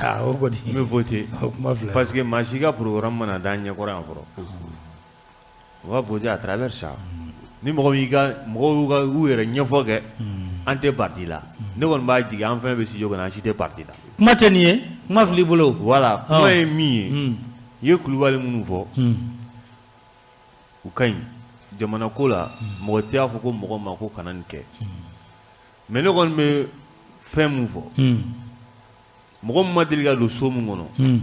Ah, o kɔni. N bɛ voter. O kuma filɛ. Parce que maa si ka programme mana d'an ɲɛkɔrɔ yan fɔlɔ. On va voter à travers ça. Ni mɔgɔ min y'i ka mɔgɔw y'u ka u yɛrɛ ɲɛfɔ kɛ, an tɛ parti la. Ne kɔni b'a jigin an fɛn bɛ studio kɔnɔ, an si tɛ parti la. Kuma tɛ nin ye, kuma fili i bolo. Voilà, kuma Ah. ye min ye, i ye Kulubali minnu fɔ, u ka ɲi. Jamana ko la, mɔgɔ tɛ y'a fɔ ko mɔgɔ ma ko kana nin kɛ. Mais ne kɔni bɛ fɛn mun fɔ, mɔgɔ min ma deli ka don so min kɔnɔ,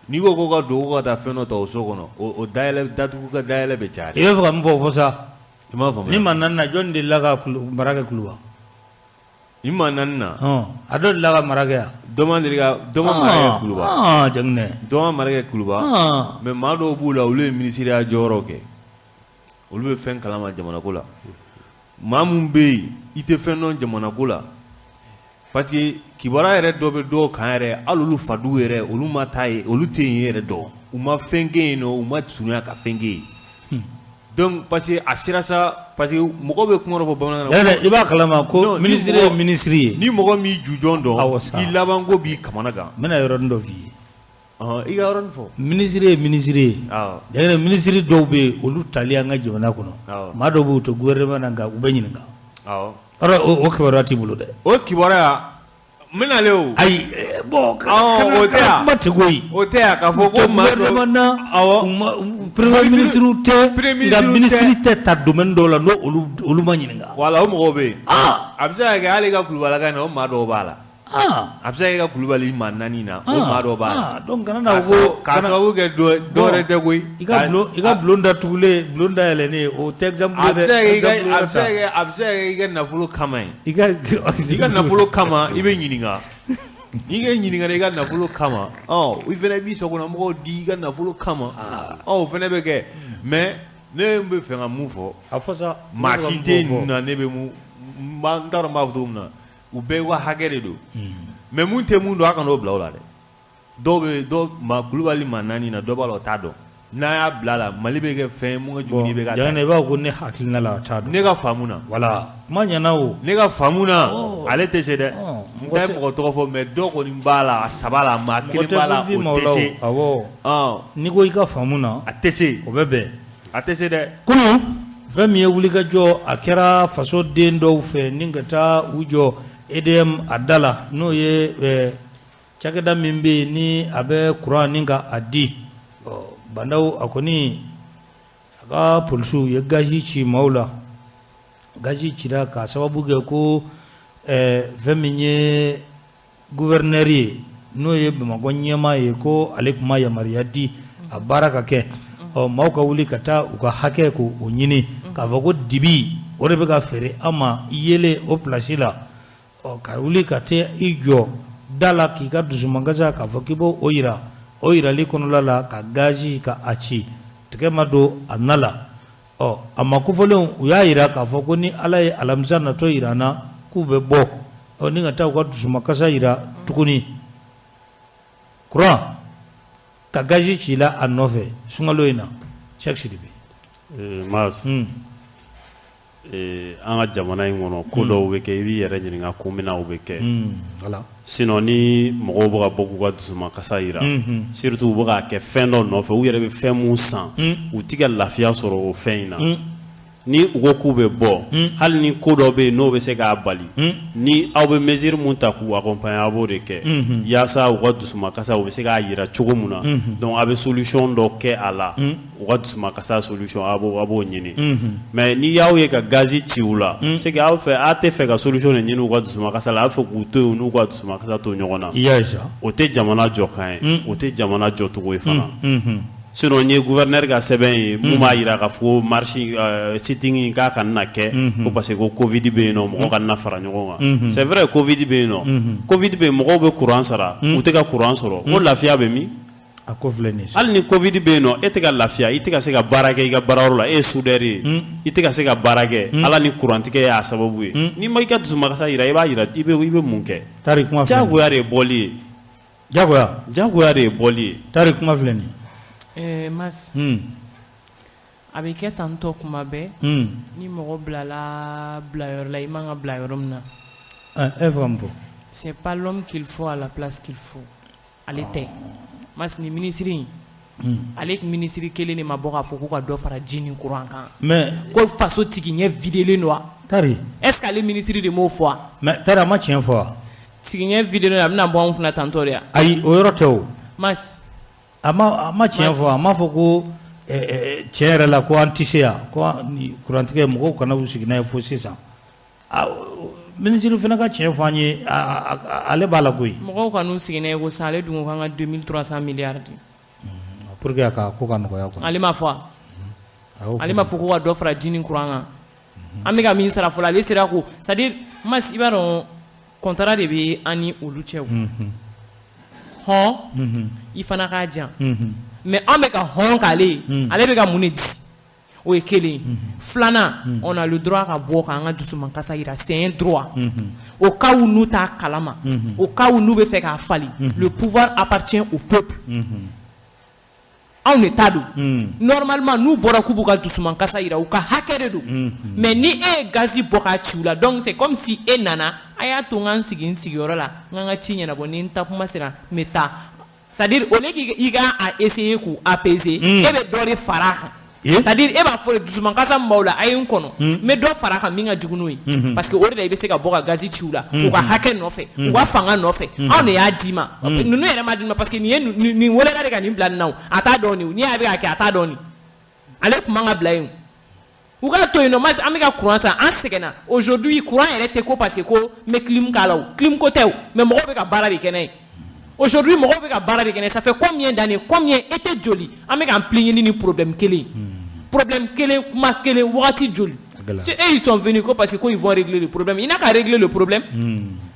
n'i ko ko ka don ko ka taa fɛn dɔ ta o so kɔnɔ, o dayɛlɛ datugu ka dayɛlɛ bɛ caya I dɛ. bɛ fɛ ka mun fɔ, o fɔ sa. I m'a faamuya? Ni maa naani na, jɔnni delila ka mara kɛ Kuluba? I maa naani na. A dɔ delila ka mara kɛ yan. Dɔ ma deli ka dɔ ma mara kɛ Kuluba. Ah, Jaginɛ. Dɔ ma mara kɛ Kuluba. Mais maa dɔw b'u la, olu ye minisiriya jɔyɔrɔ kɛ. Olu bɛ fɛn kalama jamana ko la. Maa mun bɛ yen, i tɛ fɛn dɔn jamana ko la. Parce que kibaruya yɛrɛ dɔ bɛ dɔw kan yɛrɛ, hali olu faduw yɛrɛ, olu ma taa yen, olu tɛ yen yɛrɛ dɔn. U ma fɛn kɛ yen nɔ, u ma surunya ka fɛn kɛ yen. Donc parce que a sera sa, parce que mɔgɔ bɛ kuma dɔ fɔ bamanankan na. Yɛrɛ, i b'a kalama ko Non, ni minisiri ye mɔgɔ- minisiri ye. Ni mɔgɔ m'i jujɔn Awɔ dɔn, sa. i labanko b'i kamana gan. N bɛna yɔrɔnin dɔ f'i ye. Ɔhɔn, i ka yɔrɔnin fɔ. Minisiri ye minisiri ye. Awɔ. Jaginɛ, minisiri dɔw bɛ yen, olu tali an ka jamana kɔnɔ. Awɔ. Maa dɔw bɛ yen, u tɛ gouvernement na, nka u bɛ ɲininka. Awɔ. Yɔrɔ o kibaruya t'i bolo dɛ. O kibaruya n bɛna ale o. Ayi, bon, Awɔ, o tɛ kana yan. kuma tɛ koyi. O tɛ yan k'a fɔ ko maa dɔ. Gouvernement na, Awɔ. u ma premier ministre tɛ, Premier nka ministre minisiri tɛ ta domaine dɔw la n'o olu ma ɲininka. Wala, o mɔgɔw bɛ yen. A bɛ se ka kɛ hali i ka kulubalaka in na, o maa dɔw b'a la. A bɛ se ka kɛ i ka kulubali maa naani na, o maa dɔw b'a la. Donc kana na K'a ko k'a sababu kɛ dɔ wɛrɛ tɛ koyi. I ka bulon datugulen, bulon dayɛlɛnnen, o tɛ exemple ye A bɛ dɛ. se ka kɛ i ka Exemple a wɛrɛ bɛ se ka ta. kɛ a bɛ se ka kɛ i ka nafolo kama ye. I ka nafolo kama, i bɛ ɲininka. N'i ka ɲininka i ka nafolo kama, ɔ, i fana b'i sagona mɔgɔw di i ka nafolo kama, ɔ, o fana bɛ kɛ. Mais ne bɛ fɛ ka mun fɔ? A fɔ sa. Maa si tɛ ninnu na, ne bɛ mun n b'a n t'a dɔn n b'a fɔ cogo min na, u bɛɛ y'u ka hakɛ de don. Mais mun tɛ mun dɔn, a kana o bila o la dɛ. Dɔw bɛ dɔw maa Kulubali maa naani na, dɔ b'a la o t'a dɔn. N'a y'a bila la, Mali bɛ kɛ fɛn ye mun ka jugu ni bɛ ka ta. Jaginɛ, i b'a fɔ ko ne hakilina la, a t'a dɔn. Ne ka faamu na. Voilà, kuma ɲɛna o. Ne ka faamu na, ale tɛ se dɛ. N Mɔgɔ tɛ mɔgɔ tɔgɔ fɔ, mais dɔ kɔni b'a la, a saba la, maa Mɔgɔ kelen tɛ b'a la, kun o maaw tɛ la o. se. Awɔ. Ɔn. N'i ko i ka faamu na. A tɛ se. O bɛ bɛn. A tɛ se dɛ. Kunun, fɛn min ye wulikajɔ, a kɛra faso den dɔw fɛ ni ka taa u jɔ EDM a da la, n'o ye cakɛda min bɛ yen ni a bɛ courant ni ka a di. Ɔ, Bandaw, a kɔni a ka polisiw ye gazi ci maaw la. Gazi cira k'a sababu kɛ ko fɛn min ye gouverneur ye, n'o ye Bamakɔ ɲɛmaa ye, ko ale tun ma yamaruya di a baara ka kɛ. Ɔ maaw ka wuli ka taa u ka hakɛ k'o ɲini, k'a fɔ ko dibi o de bɛ ka feere an ma yelen o place la. Ɔ ka wuli ka taa i jɔ da la k'i ka dusumakasa k'a fɔ k'i b'o o yira, o yirali kɔnɔla la ka gazi ka a ci, tigɛ ma don a na la. Ɔ a ma kofɔlenw u y'a yira k'a fɔ ko ni Ala ye alamisa natɔ yira an na k'u bɛ bɔ, ɔ ni ka taa u ka dusumakasa yira tuguni. Kuran ka gazi ci la a nɔfɛ sunkalo in na. Cheick Sidibe. Mas, an ka jamana in kɔnɔ, ko dɔw bɛ kɛ, i b'i yɛrɛ ɲininka ko min na o bɛ kɛ. Voilà. Sinon ni mɔgɔw bɛ ka bɔ k'u ka dusumakasa yira, surtout u bɛ k'a kɛ fɛn dɔ nɔfɛ, u yɛrɛ bɛ fɛn mun san, u ti ka lafiya sɔrɔ o fɛn in na. Ni u ko k'u bɛ bɔ, hali ni ko dɔ bɛ yen n'o bɛ se k'a bali, ni aw bɛ mesure mun ta k'u accompagner, a b'o de kɛ yaasa u ka dusumakasa u bɛ se k'a yira cogo mun na. Donc a bɛ solution dɔ kɛ a la, u ka dusumakasa solution a b'o ɲini. Mais n'i y'aw ye ka gazi ci u la, c'est que aw fɛ aw tɛ fɛ ka solution de ɲini u ka dusumakasa la, a bɛ fɛ k'u to yen u n'u ka dusumakasa to ɲɔgɔn na. O tɛ jamana jɔkan ye, o tɛ jamana jɔcogo ye fana. Sinon n ye gouverneur ka sɛbɛn ye mun b'a jira k'a fɔ ko marche sitting k'a kana na kɛ, ko parce que ko Covid bɛ yen nɔ, mɔgɔ kana na fara ɲɔgɔn kan. C'est vrai, Covid bɛ yen nɔ, Covid bɛ yen, mɔgɔw bɛ courant sara, u tɛ ka courant sɔrɔ, ko lafiya bɛ min? A ko filɛ nin ye. Hali ni Covid bɛ yen nɔ, e tɛ ka lafiya, i tɛ ka se ka baara kɛ i ka baarayɔrɔ la, e ye soudeur ye, i tɛ ka se ka baara kɛ, Ala ni kurantigɛ y'a sababu ye. N'i ma i ka dusumakasa jira, i b'a jira, i bɛ mun kɛ? Tari kuma filɛ. Jagoya de ye bɔli ye. Jagoya. Jagoya de ye bɔli ye. Tari kuma filɛ nin ye. Mas, a bɛ kɛ tan tɔ kuma bɛɛ, ni mɔgɔ bilala bilayɔrɔ la, i man ka bila yɔrɔ min na. E fɛ ka mun fɔ? C'est pas l'homme qu'il faut à la place qu'il faut. Ale tɛ. Mas, ni ministre in, ale ministre kelen de ma bɔ k'a fɔ ko ka dɔ fara ji ni courant kan. Mais ko faso tigi ɲɛ videlen don wa? Tari. Est-ce que ale ministre de m'o fɔ wa? Mais Tari, a ma tiɲɛ fɔ wa? Tigi ɲɛ videlen don, a bɛna bɔ anw kunna tantɔ de wa? Ayi, o yɔrɔ tɛ o. Mas. A ma tiɲɛ fɔ, a m'a fɔ ko tiɲɛ yɛrɛ la ko an tɛ se yan, ko kurantigɛ mɔgɔw kana u sigi n'a ye fo sisan. Minisiri fana ka tiɲɛ fɔ an ye, ale b'a la koyi. Mɔgɔw ka n'u sigi n'a ye ko sisan, ale dun ko k'an ka 2300 milliards di. Pour que a ka ko ka nɔgɔya quoi. Ale ma fɔ wa? Ale ma fɔ ko ka dɔ fara ji ni courant kan. An bɛ ka min sara fɔlɔ, ale sera ko c'est à dire Mas, i b'a dɔn contrat de bɛ an ni olu cɛ o. Hɔn, i fana k'a jan, mais an bɛ ka hɔn k'ale ye, ale bɛ ka mun de di? O ye kelen ye. Filanan, on a le droit ka bɔ k'an ka dusumakasa yira, c'est un droit. Au cas où n'u t'a kalama, au cas où n'u bɛ fɛ k'a falen, le pouvoir appartient au peuple. Anw de ta don. Normalement n'u bɔra k'u b'u ka dusumakasa yira, u ka hakɛ de don. Mais ni e ye gazi bɔ k'a ci u la, donc c'est comme si e nana, a y'a to n ka n sigi n sigiyɔrɔ la, n ka n ka ci ɲɛnabɔ, ni n taa kuma sera n bɛ taa. C'est à dire au lieu k'i ka a essayer k'u apaiser, e bɛ dɔ de fara a kan. C'est à dire e b'a fɔ de dusumakasa min b'aw la, a ye n kɔnɔ, n bɛ dɔ fara a kan min ka jugu n'o ye. Parce que o de la i bɛ se ka bɔ ka gazi ci u la, u ka hakɛ nɔfɛ, u ka fanga nɔfɛ. Anw de y'a d'i ma. Ninnu yɛrɛ ma d'i ma parce que nin ye nin welela de ka nin bila nin na o, a t'a dɔn nin, n'i y'a bɛ k'a kɛ a t'a dɔn nin. Ale tun man ka bila yen. U k'a to yen nɔ, an bɛ ka courant san, an sɛgɛnna. Aujourd'hui courant yɛrɛ tɛ ko parce que ko n bɛ clim k'a la o, clim ko tɛ o, mais mɔgɔw bɛ ka baara de kɛ n'a ye. Aujourd'hui mɔgɔw bɛ ka baara de kɛ n'a ye, ça fait combien d'années, combien été joli an bɛ k'an plaigner ni problème kelen ye. Problème kelen, kuma kelen, wagati joli. Eux ils sont venus ko parce que ko ils vont régler le problème. Il n'a qu'à régler le problème.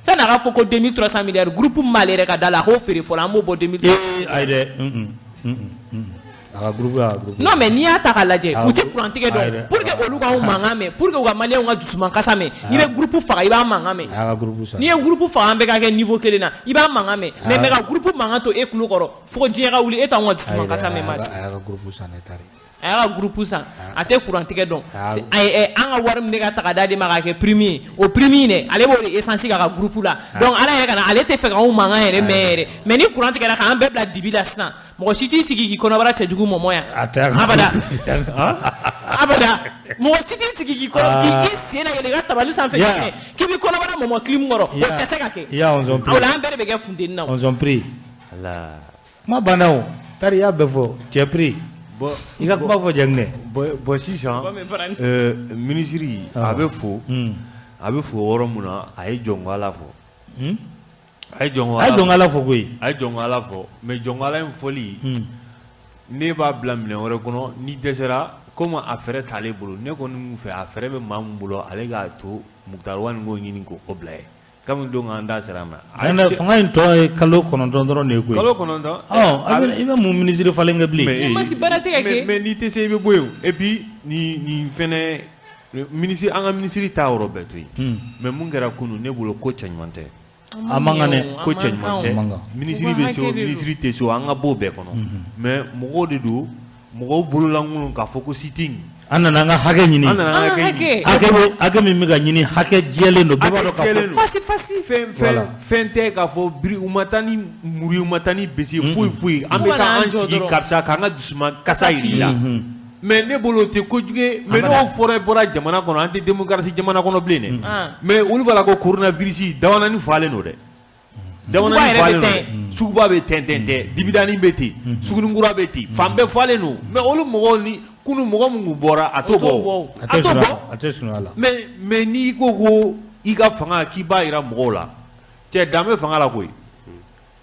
Ça n'a fɔ ko 2300 milliards, groupe min b'ale yɛrɛ ka da la, a k'o feere fɔlɔ, an b'o bɔ 2300. Ayi dɛ. A ka groupe, a ka groupe. Non mais n'i y'a ta k'a lajɛ, u tɛ courant tigɛ dɔn. Pour que olu k'anw mankan mɛn, pour que u ka maliyɛnw ka dusumakasa mɛn, n'i bɛ groupe faga i b'a mankan mɛn. A ka groupe san. N'i ye groupe faga an bɛɛ ka kɛ niveau kelen na, i b'a mankan mɛn. Mais ka groupe mankan to e tulo kɔrɔ fo diɲɛ ka wuli, e t'anw ka dusumakasa mɛn Mas. A ka groupe san dɛ, Tari. A y'a ka groupe san, a tɛ courant tigɛ dɔn. An ka wari min bɛ ka ta ka d'ale ma k'a kɛ prime ye, o prime in dɛ, ale b'o de essence k'a ka groupe la. Donc ala yɛrɛ kana, ale tɛ fɛ k'anw mankan yɛrɛ mɛn yɛrɛ. Mais ni courant tigɛra k'an bɛɛ bila dibi la sisan, mɔgɔ si t'i sigi k'i kɔnɔbara cɛjugu mɔmɔ yan. Abada. Abada. Mɔgɔ si t'i sigi k'i kɔnɔ k'i sen na yɛlɛ i ka tabali sanfɛ k'i b'i kɔnɔbara mɔmɔ clim kɔrɔ, o tɛ se ka kɛ. O la an bɛɛ de bɛ kɛ funteni na. On pris. Kuma banna o. Tari y'a bɛɛ fɔ, cɛ pris. I ka kuma fɔ Jɛnginɛ. Bon sisan minisiri a bɛ fo, a bɛ fo yɔrɔ mun na, a ye jɔnkala fɔ. A ye jɔnkala fɔ koyi. A ye jɔnkala fɔ, mais jɔnkala in fɔli, Ne b'a bila minɛn wɛrɛ kɔnɔ, ni dɛsɛra, komi a fɛɛrɛ t'ale bolo, ne kɔni mun fɛ, a fɛɛrɛ bɛ maa min bolo, ale k'a to Moctar Ouane k'o ɲini k'o bila yen. Kabini don k'an da sera a ma. Fanga in tɔ ye kalo 9 dɔrɔn de ye koyi. Kalo 9. I bɛ mun minisiri falen kɛ bilen? Mais n'i tɛ se i bɛ bɔ yen. Et puis nin fɛnɛ ministre, an ka minisiri t'a yɔrɔ bɛɛ to yen. Mais mun kɛra kunun, ne bolo ko cɛ ɲuman tɛ. A man kan dɛ. Ko cɛ ɲuman tɛ. Minisiri bɛ se o, minisiri tɛ se o, an ka bɔ o bɛɛ kɔnɔ. Mais mɔgɔw de don, mɔgɔw bololankolon k'a fɔ ko sit-in. An nana an ka hakɛ ɲini. An nana an ka hakɛ ɲini. Hakɛ min bɛ ka ɲini, hakɛ jɛlen don. Bɛɛ b'a dɔn k'a fɔ. Fɛn tɛ k'a fɔ biri, u ma taa ni muru ye, u ma taa ni bese foyi foyi. An bɛ taa an sigi karisa k'an ka dusuman kasa yir'i la. Mais ne bolo o tɛ kojugu ye. Mais n'o fɔra bɔra jamana kɔnɔ, an tɛ démocratie jamana kɔnɔ bilen dɛ. Mais olu b'a la ko coronavirus dawanani falen don dɛ. Dawanani falen don. Suguba bɛ tɛntɛn tɛ, dibidani bɛ ten, sugunikura bɛ ten, fan bɛɛ falen don. Mais olu mɔgɔw ni kunu mɔgɔ min bɔra, a t'o bɔ. A t'o bɔ. A tɛ sunɔgɔ la. Mais n'i ko i ka fanga k'i b'a jira mɔgɔw la, cɛ dan bɛ fanga la koyi.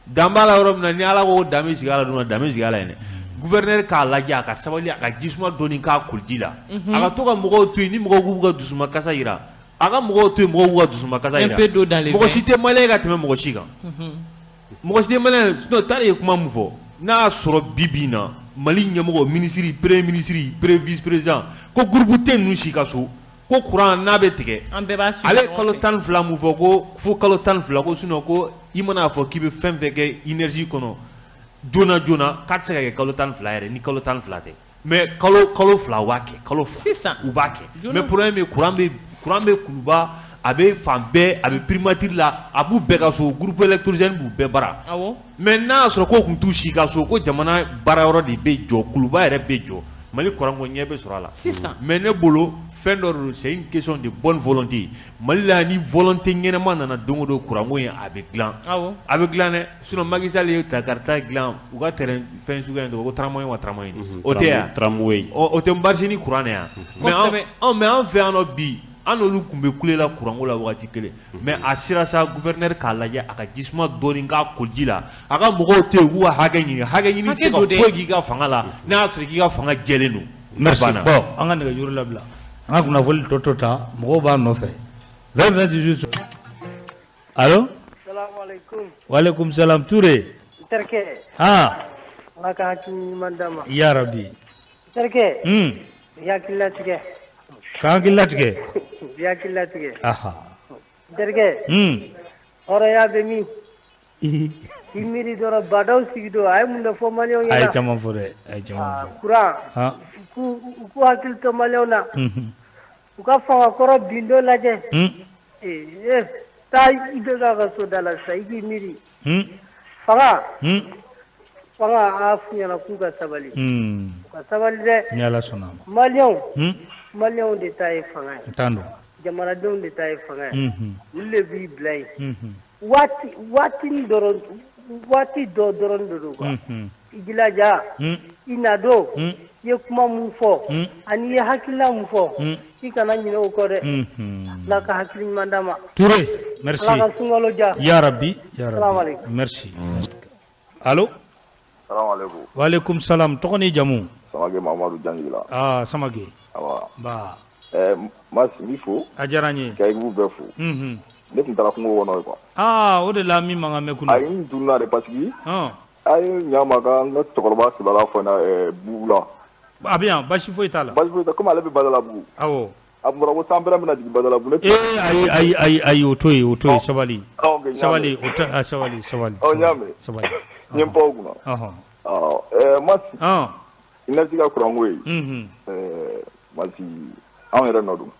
Dan b'a la yɔrɔ min na, ni Ala ko dan bɛ sigi a la don min na, dan bɛ sigi a la yen dɛ. Gouverneur k'a lajɛ, a ka sabali, a ka jisuma dɔɔni k'a koliji la. A ka to ka mɔgɔw to yen, ni mɔgɔw k'u ka dusuma kasa jira, a ka mɔgɔw to yen, mɔgɔw k'u ka dusuma kasa jira. Mɔgɔ si tɛ malien ka tɛmɛ mɔgɔ si kan. Mɔgɔ si tɛ malien, sinon Tari ye kuma min fɔ, n'a y'a sɔrɔ bi bi in na Mali ɲɛmɔgɔ, ministre, premier ministre, premier vice président, ko groupe tɛ ninnu si ka so, ko courant n'a bɛ tigɛ, ale kalo 12 mun fɔ, ko fo kalo 12, ko sinon ko i mana fɔ k'i bɛ fɛn fɛn kɛ énergie kɔnɔ joona joona, k'a tɛ se ka kɛ kalo 12 yɛrɛ, ni kalo 12 tɛ. Mais kalo 2 u b'a kɛ, kalo 2 sisan u b'a kɛ. Mais problème ye, courant bɛ Kuluba, a bɛ fan bɛɛ, a bɛ primature la, a b'u bɛɛ ka so, groupe électrogène b'u bɛɛ bara. Mais n'a y'a sɔrɔ k'o tun t'u si ka so, ko jamana baara yɔrɔ de bɛ jɔ, Kuluba yɛrɛ bɛ jɔ, Mali courant ko ɲɛ bɛ sɔrɔ a la. Sisan. Mais ne bolo fɛn dɔ don, c'est une question de bonne volonté. Mali la, ni volonté ɲɛnama nana don o don, courant ko in a bɛ dilan. A bɛ dilan dɛ. Sinon Macky Sall ye Jakarta dilan, u ka terrain fɛn suguya in ko tramway wa tramway. O tɛ yan. Tramway. O tɛ marché ni courant de yan. Mais an fɛ yan nɔ bi, an n'olu tun bɛ kule la courant ko la waati kelen. Mais a sera sa, gouverneur k'a lajɛ, a ka jisuma dɔɔni k'a koliji la, a ka mɔgɔw to yen k'u ka hakɛ ɲini. Hakɛ ɲini tɛ se ka foyi k'i ka fanga la n'a y'a sɔrɔ k'i ka fanga jɛlen don. Merci. Bon, an ka nɛgɛjuru labila, an ka kunnafoni tɔ ta, mɔgɔw b'a nɔfɛ. 20 28. Allo. Salaamaaleykum. Waaleykum salam. Touré. N terikɛ. Han. Ala ka hakili ɲuman d'a ma. Ya Rabi. N terikɛ. I hakili latigɛ. K'an hakili latigɛ. I hakili latigɛ. Aha. N terikɛ. Hɔrɔnya bɛ min? I miiri dɔrɔn, Badaw sigi don, a ye mun de fɔ maliyɛnw ɲɛna? A ye caman fɔ dɛ, a ye caman fɔ. Courant. U k'u hakili to maliyɛnw na. U ka fangakɔrɔ bindo lajɛ. Taa i bɛ ka so da la sisan, i k'i miiri. Fanga. Fanga a f'u ɲɛna k'u ka sabali. U ka sabali dɛ. Ni Ala sɔnna a ma. Maliyɛnw. Maliyɛnw de ta ye fanga ye. Tan don. Jamanadenw de ta ye fanga ye. Olu de b'i bila yen. Waati dɔ dɔrɔn de don quoi. I jilaja. I na don. I ye kuma mun fɔ. Ani i ye hakilina mun fɔ. I kana ɲinɛ o kɔ dɛ. Ala ka hakili ɲuman d'a ma. Touré, merci. Ala ka sunkalo diya. Ya Rabbi, ya Rabbi. Merci. Allo. Salaamaaleykum. Waaleykum salam. Tɔgɔ ni jamu? Samake Mamadu Janjigila. Ah, Samake. Awa. Ba. Mas n b'i fo. A diyara n ye. Ka équipe bɛɛ fo. Ne tun taara kungo kɔnɔ quoi. Ah, o de la min mankan mɛn kunun. Ayi, n tununa de parce que. A ye ɲa ma ka n ka cɛkɔrɔba kibaruya fɔ n na Bugu la. A bɛ yan, basi foyi t'a la. Basi foyi t'a la, komi ale bɛ Badalabugu. Awɔ. A bɔra ko san bɛrɛ bɛna jigin Badalabugu. Ee ayi ayi ayi ayi, o to yen, o to yen, sabali. Sabali, o tɛ, sabali, sabali. Ɔ, n y'a mɛn. Sabali. N ye n pan o kunna. Ɔhɔn. Mas. Énergie ka courant ko ye. Masi, anw yɛrɛ nɔ don.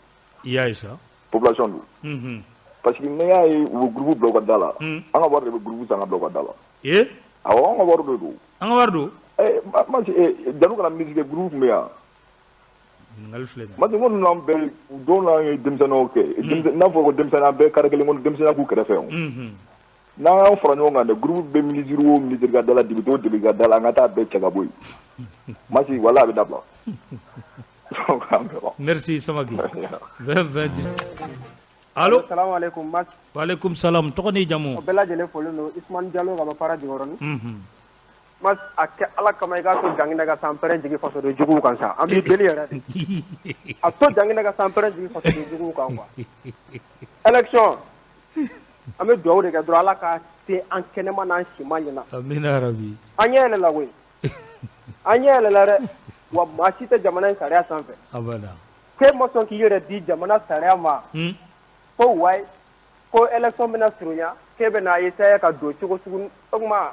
I y'a ye sa. Population don. Parce que n'i y'a ye u bɛ groupe bila u ka da la, an ka wari de bɛ groupe san ka bila u ka da la. Ee? Awɔ, an ka wari de don. An ka wari don? Masi, janni kana musique groupe tun bɛ yan. Ɲininkali filɛ nin ye. Masi, n ko ninnu an bɛɛ don n'an ye denmisɛnninw kɛ, n'a fɔra ko denmisɛnnin an bɛɛ carré kelen kɔnɔ, denmisɛnninya k'u kɛrɛfɛ o. N'an y'an fara ɲɔgɔn kan dɛ, groupe bɛ ministre o ministre ka da la, député o député ka da la, an ka taa bɛɛ cɛ ka bɔ yen. Masi, walahi a bɛ dabila. Merci Samake. 20 20. Allo. Salamu alaikum. Waaleykum salam. Tɔgɔ ni jamu? O bɛɛ lajɛlen fɔlen don. Ismaël Diallo ka bɔ Fara Jikɔrɔni. Ma a kɛ Ala kama i k'a to Janginɛ ka sanpɛrɛn jigin fasoden juguw kan sa, an b'i deli yɛrɛ de, a to Janginɛ ka sanpɛrɛn jigin fasoden juguw kan quoi. Élection an bɛ dugawu de kɛ dɔrɔn Ala ka se an kɛnɛma n'an sima ɲɛna. Amina yarabi. An ɲɛ yɛlɛla koyi, an ɲɛ yɛlɛla dɛ, wa maa si tɛ jamana in sariya sanfɛ. Abada. K'e ma sɔn k'i yɛrɛ di jamana sariya ma, ko wayi ko élection bɛna surunya k'e bɛna essayer ka don cogo sugu o tuma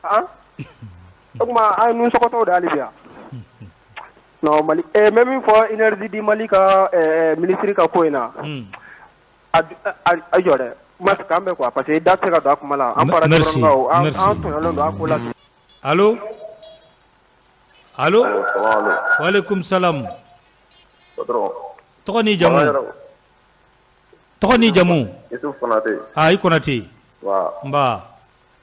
han o tuma an ye nusɔgɔtɔw de hali bi yan. Non Mali n bɛ min fɔ énergie du Mali ka ministre ka ko in na, a jɔ dɛ Mas k'an bɛn quoi parce que i da tɛ se ka don a kuma la, an fara Jikɔrɔnikaw an tɔɲɔlen don a ko la. Allo allo, walekum salam. Tɔgɔ n'i jamu? Tɔgɔ n'i jamu? Yusuf Konate. Ah, i Konate. Wa. Nba.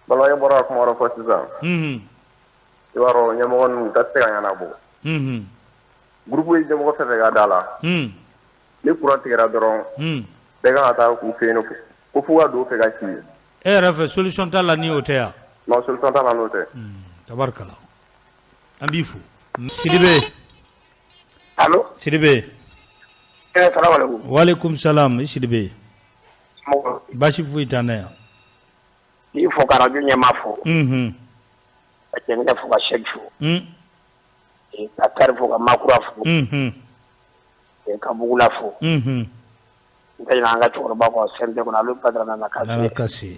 Balimakɛ bɔra ka kuma dɔ fɔ sisan. I b'a dɔn ɲɛmɔgɔ ninnu ta tɛ se ka ɲɛnabɔ. Groupe ye ɲɛmɔgɔ fɛn fɛn ka da la. Ni courant tigɛra dɔrɔn. Bɛɛ kan ka taa k'u fɛ yen nɔ ko f'u ka don u fɛ ka si. E yɛrɛ fɛ solution t'a la ni o tɛ yan? Non, solution t'a la n'o tɛ. Tabarikala. An b'i fo. Sidibe. Allo. Sidibe. Salamu aleykum. Walekum salam i Sidibe. Baasi foyi t'an na yan. N'i fo ka radio ɲɛmaa fo. Ka Jɛnɛkɛ fo ka Sɛki fo. Ka Kari fo ka Makura fo. Ka Bugula fo. N ka ɲinɛ an ka cɛkɔrɔba kɔ CNT kɔnɔ Alu Badara Nana Kase.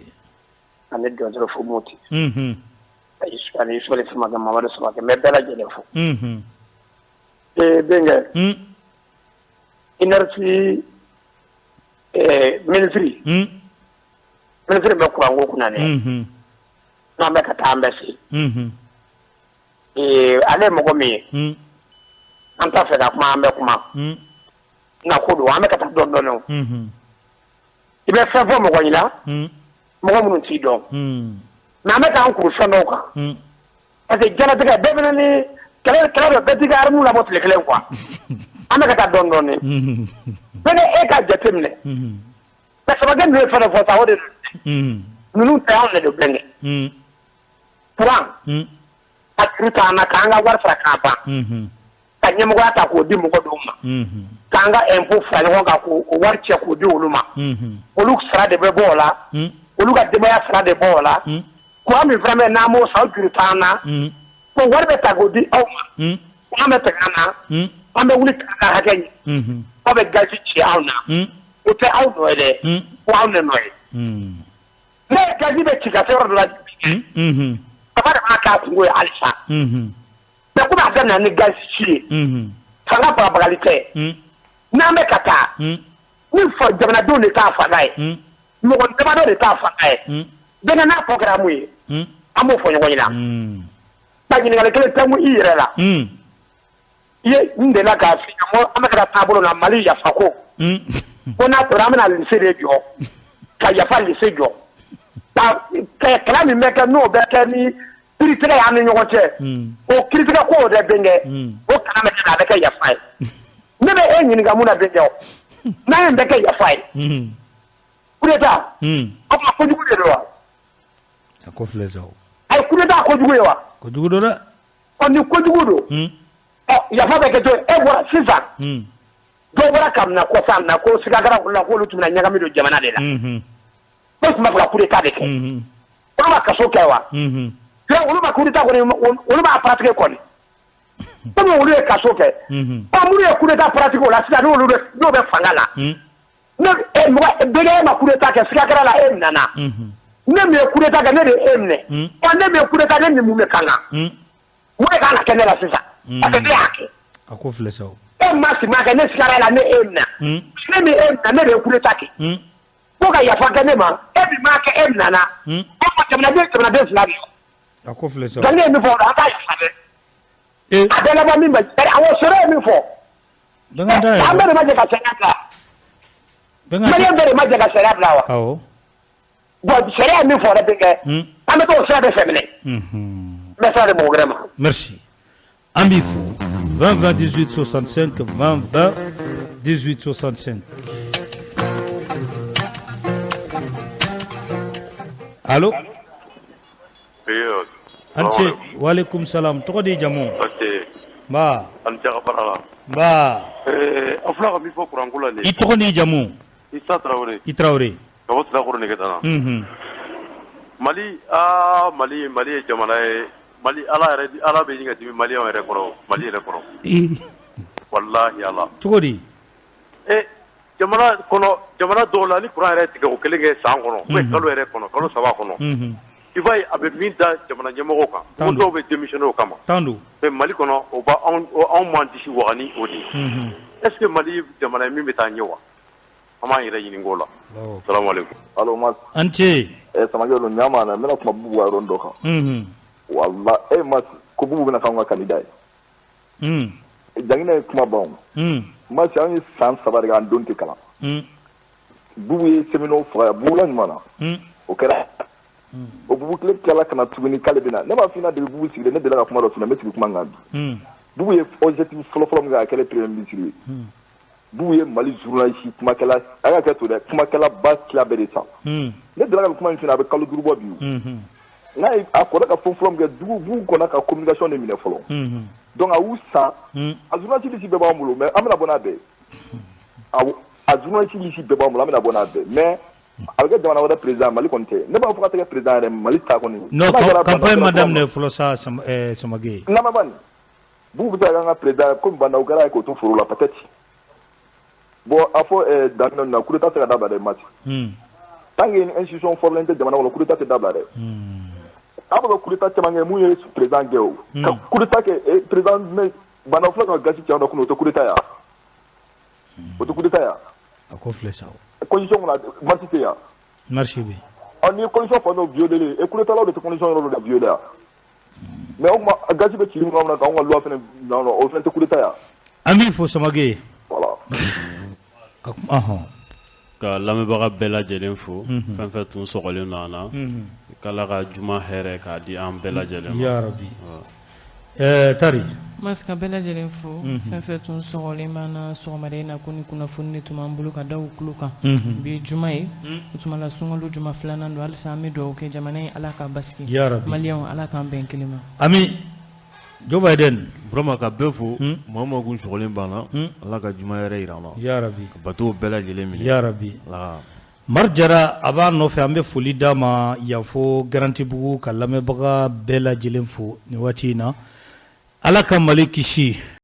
Ani Dɔnsɔrɔ fo Moti. Ani Isɔli Samakɛ Mamadu Samakɛ n bɛ bɛɛ lajɛlen fo. Denkɛ. Énergie ministre. Ministre bɛ kuran ko kunna dɛ. N'an bɛ ka taa an bɛ se. Ale ye mɔgɔ min ye. An t'a fɛ ka kuma an bɛ kuma. Nka ko don an bɛ ka taa dɔɔnin dɔɔnin o. I bɛ fɛn fɔ mɔgɔ ɲɛna. Mɔgɔ minnu t'i dɔn. Mais an bɛ k'an kuru fɛn dɔw kan. Parce que diɲɛlatigɛ bɛɛ fana ni kɛlɛ dɔ bɛɛ t'i ka arme labɔ tile kelen quoi. An bɛ ka taa dɔɔnin dɔɔnin. Bɛɛ e ka jate minɛ. Mais Samakɛ ninnu ye fɛn dɔ fɔ sa o de don. Ninnu tɛ anw de don bɛnkɛ. Kuran. A juru t'an na k'an ka wari sara k'a ban. Ka ɲɛmɔgɔya ta k'o di mɔgɔ dɔw ma. K'an ka impôt fara ɲɔgɔn kan k'o wari cɛ k'o di olu ma. Olu sara de bɛ bɔ o la. Olu ka denbaya sara de bɔ o la. Kuran min fana bɛ n'an m'o san o juru t'an na. Ko wari bɛ ta k'o di aw ma. Kuran bɛ tigɛ an na. An bɛ wuli k'an ka hakɛ ɲini. Aw bɛ gazi ci anw na. O tɛ aw nɔ ye dɛ. Ko anw de nɔ ye. Ne ye gazi bɛ ci ka se yɔrɔ dɔ la. Papa de b'a k'a kungo ye halisa. Mais komi a daminɛ ni gazi ci ye. Fanga bagabagali tɛ. N'an bɛ ka taa. Ni jamanadenw de t'a fanga ye. Mɔgɔ damadɔ de t'a fanga ye. Bɛɛ n'a fɔ kɛra mun ye. An b'o fɔ ɲɔgɔn ɲɛna. Ka ɲininkali kelen tɛ mun i yɛrɛ la. I ye n delila k'a f'i ɲɛna an bɛ ka taa taabolo la Mali yafa ko. Ko n'a tora an bɛna lycée de jɔ. Ka yafa lycée jɔ. Kalan min bɛ kɛ n'o bɛ kɛ ni kiiritigɛ y'an ni ɲɔgɔn cɛ. O kiiritigɛ ko o dɛ bɛnkɛ. O kalan bɛ kɛ a bɛ kɛ yafa ye. Ne bɛ e ɲininka mun na bɛnkɛ o. N'a ye nin bɛ kɛ yafa ye. Coup d'État. O tuma kojugu de don wa? A ko filɛ sa o. Ayi coup d'État kojugu ye wa? Kojugu don dɛ. Ɔ ni kojugu don. Ɔ yafa bɛ kɛ cogo e bɔra sisan. Dɔw bɔra ka na kɔsa na ko siga kɛra olu la k'olu tun bɛna ɲagami don jamana de la. O tun b'a fɛ ka coup d'État de kɛ. Olu ma kaso kɛ wa? Olu ma coup d'État kɔni olu b'a pratiquer kɔni. Komi olu ye kaso kɛ. Ɔ minnu ye coup d'État pratiquer o la sisan n'olu bɛ n'o bɛ fanga la. Ne mɔgɔ bɛɛ e ma coup d'État kɛ siga kɛra la e nana. Ne min ye coup d'État kɛ ne de ye e minɛ. Ɔ ne min ye coup d'État ne ni mun de kan kan? Mun de kan ka kɛ ne la sisan? Parce que ne y'a kɛ. A ko filɛ sa o. E ma si ma kɛ ne sigara la ne e minɛ. Ne min e minɛ ne de ye coup d'État kɛ. Ko ka yafa kɛ ne ma e min m'a kɛ e nana. E ma jamanaden fila de ye. A ko filɛ sa o. Nka ne ye min fɔ o la an t'a yafa dɛ. A bɛɛ laban min ma awɔ sɔrɔ ye min fɔ. An bɛɛ de ma jɛ ka sariya bila. Maliyɛn bɛɛ de ma jɛ ka sariya bila wa? Awɔ. Bon sariya ye min fɔ dɛ bɛnkɛ. An bɛ t'o sira de fɛ minɛ. N bɛ sira di mɔgɔ wɛrɛ ma. Merci. An b'i fo 20 20 18 65 20 20 18 65. Allo? An ce, walekum salam. Tɔgɔ di, jamu? Nba. An cɛ ka baara la. Nba. Aw filɛ ka min fɔ kuranko la nin ye. I tɔgɔ n'i jamu? Isa Tarawele. I Tarawele. Ka bɔ Sirakɔrɔ Nɛgɛtana. Mali, aa Mali, Mali ye jamana ye. Mali, Ala yɛrɛ, Ala bɛ ɲini ka dimi maliyɛnw yɛrɛ kɔrɔ, Mali yɛrɛ kɔrɔ. Walahi Ala. Cogo di? Jamana kɔnɔ, jamana dɔw la, ni kuran yɛrɛ tigɛ o kelen kɛ san kɔnɔ, ou bien kalo yɛrɛ kɔnɔ, kalo 3 kɔnɔ. I b'a ye a bɛ min da jamana ɲɛmɔgɔw kan, ko dɔw bɛ démissionner o kama. Mais Mali kɔnɔ, o b'a anw m'an disi waga ni o de ye. Est ce que Mali jamana ye min bɛ taa ɲɛ wa? An b'an yɛrɛ ɲininka o la. Salamu aleykum. Allo Mas. An ce. Samakɛ don, ɲama na, n bɛna kuma Bubu ka yɔrɔnin dɔ kan. Wala Mas, ko Bubu bɛna k'anw ka candidat ye. Janginɛ ye kuma ban o. Mas, anw ye san 3 de kɛ an don tɛ kalan. Bubu ye séminaire faga Bugula ɲuman na. O kɛra. O Bubu tile tilala ka na tuguni k'ale bɛna. Ne b'a f'i ɲɛna depuis Bubu sigilen, ne delila ka kuma dɔ f'i ɲɛna, n bɛ sigi kuma kan bi. Bubu ye objectif fɔlɔ-fɔlɔ min kɛ a kɛlen premier ministre ye. Bubu ye Mali journaliste kumakɛla, a y'a kɛ to dɛ, kumakɛla ba tila bɛɛ de san. Ne delila ka kuma in f'i ɲɛna, a bɛ kalo 5 bɔ bi. N'a ye a kɔrɔ ka fɛn fɔlɔ min kɛ, Bubu kɔnna ka communication de minɛ fɔlɔ. Donc a y'u san, a journaliste liste bɛɛ b'an bolo, mais an bɛna bɔ n'a bɛɛ ye. A journaliste liste bɛɛ b'an bolo, an bɛna bɔ n'a bɛɛ mais a bɛ kɛ jamana wɛrɛ président, Mali kɔni tɛ. Ne b'a fɔ k'a tɛ kɛ président yɛrɛ, Mali ta kɔni. Non, campagne ma daminɛ fɔlɔ sa, Samake. Lamɛn, Bubu bɛ se ka kɛ an ka président komi Bandaw kɛra ye k'o to foro la peut-être. Bon, a fɔ daminɛ na, coup d'état tɛ se ka dabila dɛ, Mati. Tant que institution fɔlɔlen tɛ jamana kɔnɔ, coup d'état tɛ dabila dɛ. An bɛ ka coup d'état caman kɛ, mun ye président gɛn o. Ka coup d'état kɛ président, mais Bandaw filɛ ka gasi cɛ dɔ kunun, o tɛ coup d'état ya. O tɛ coup d'état ya. A ko filɛ sa. Constitution kɔnɔ, marche tɛ yan. Marche bɛ yen. Ɔ, n'i ye constitution fan dɔ violer, et coup d'état law de tɛ constitution yɔrɔ dɔ de violer ya. Mais o tuma gasi bɛ ci min na k'anw ka loi fana bila o fana tɛ coup d'état ya. An b'i fo Samake. Voilà. Ka lamɛnbaga bɛɛ lajɛlen fo, fɛn fɛn tun sɔgɔlen don an na, k'Ala ka juma hɛrɛ k'a di an bɛɛ lajɛlen ma. Ya Rabi. Tari. Mas, ka bɛɛ lajɛlen fo, fɛn fɛn tun sɔgɔlen b'an na sɔgɔmada in na, ko ni kunnafoni de tun b'an bolo ka da u tulo kan. Bi juma ye, o tuma la sunkalo juma 2nan don, halisa an bɛ dugawu kɛ jamana in, Ala k'a basigi. Ya Rabi. Maliyɛnw, Ala k'an bɛn kelen ma. Ami. Joe Biden. Burama, ka bɛɛ fo, maa o maa kun sɔgɔlen b'an na, Ala ka juma yɛrɛ jira an na. Ya Rabi. Ka bato bɛɛ lajɛlen minɛ. Ya Rabi. Mari Jara a b'a nɔfɛ, an bɛ foli d'a ma yan fo Garantibugu, ka lamɛnbaga bɛɛ lajɛlen fo nin waati in na. Ala ka Mali kisi.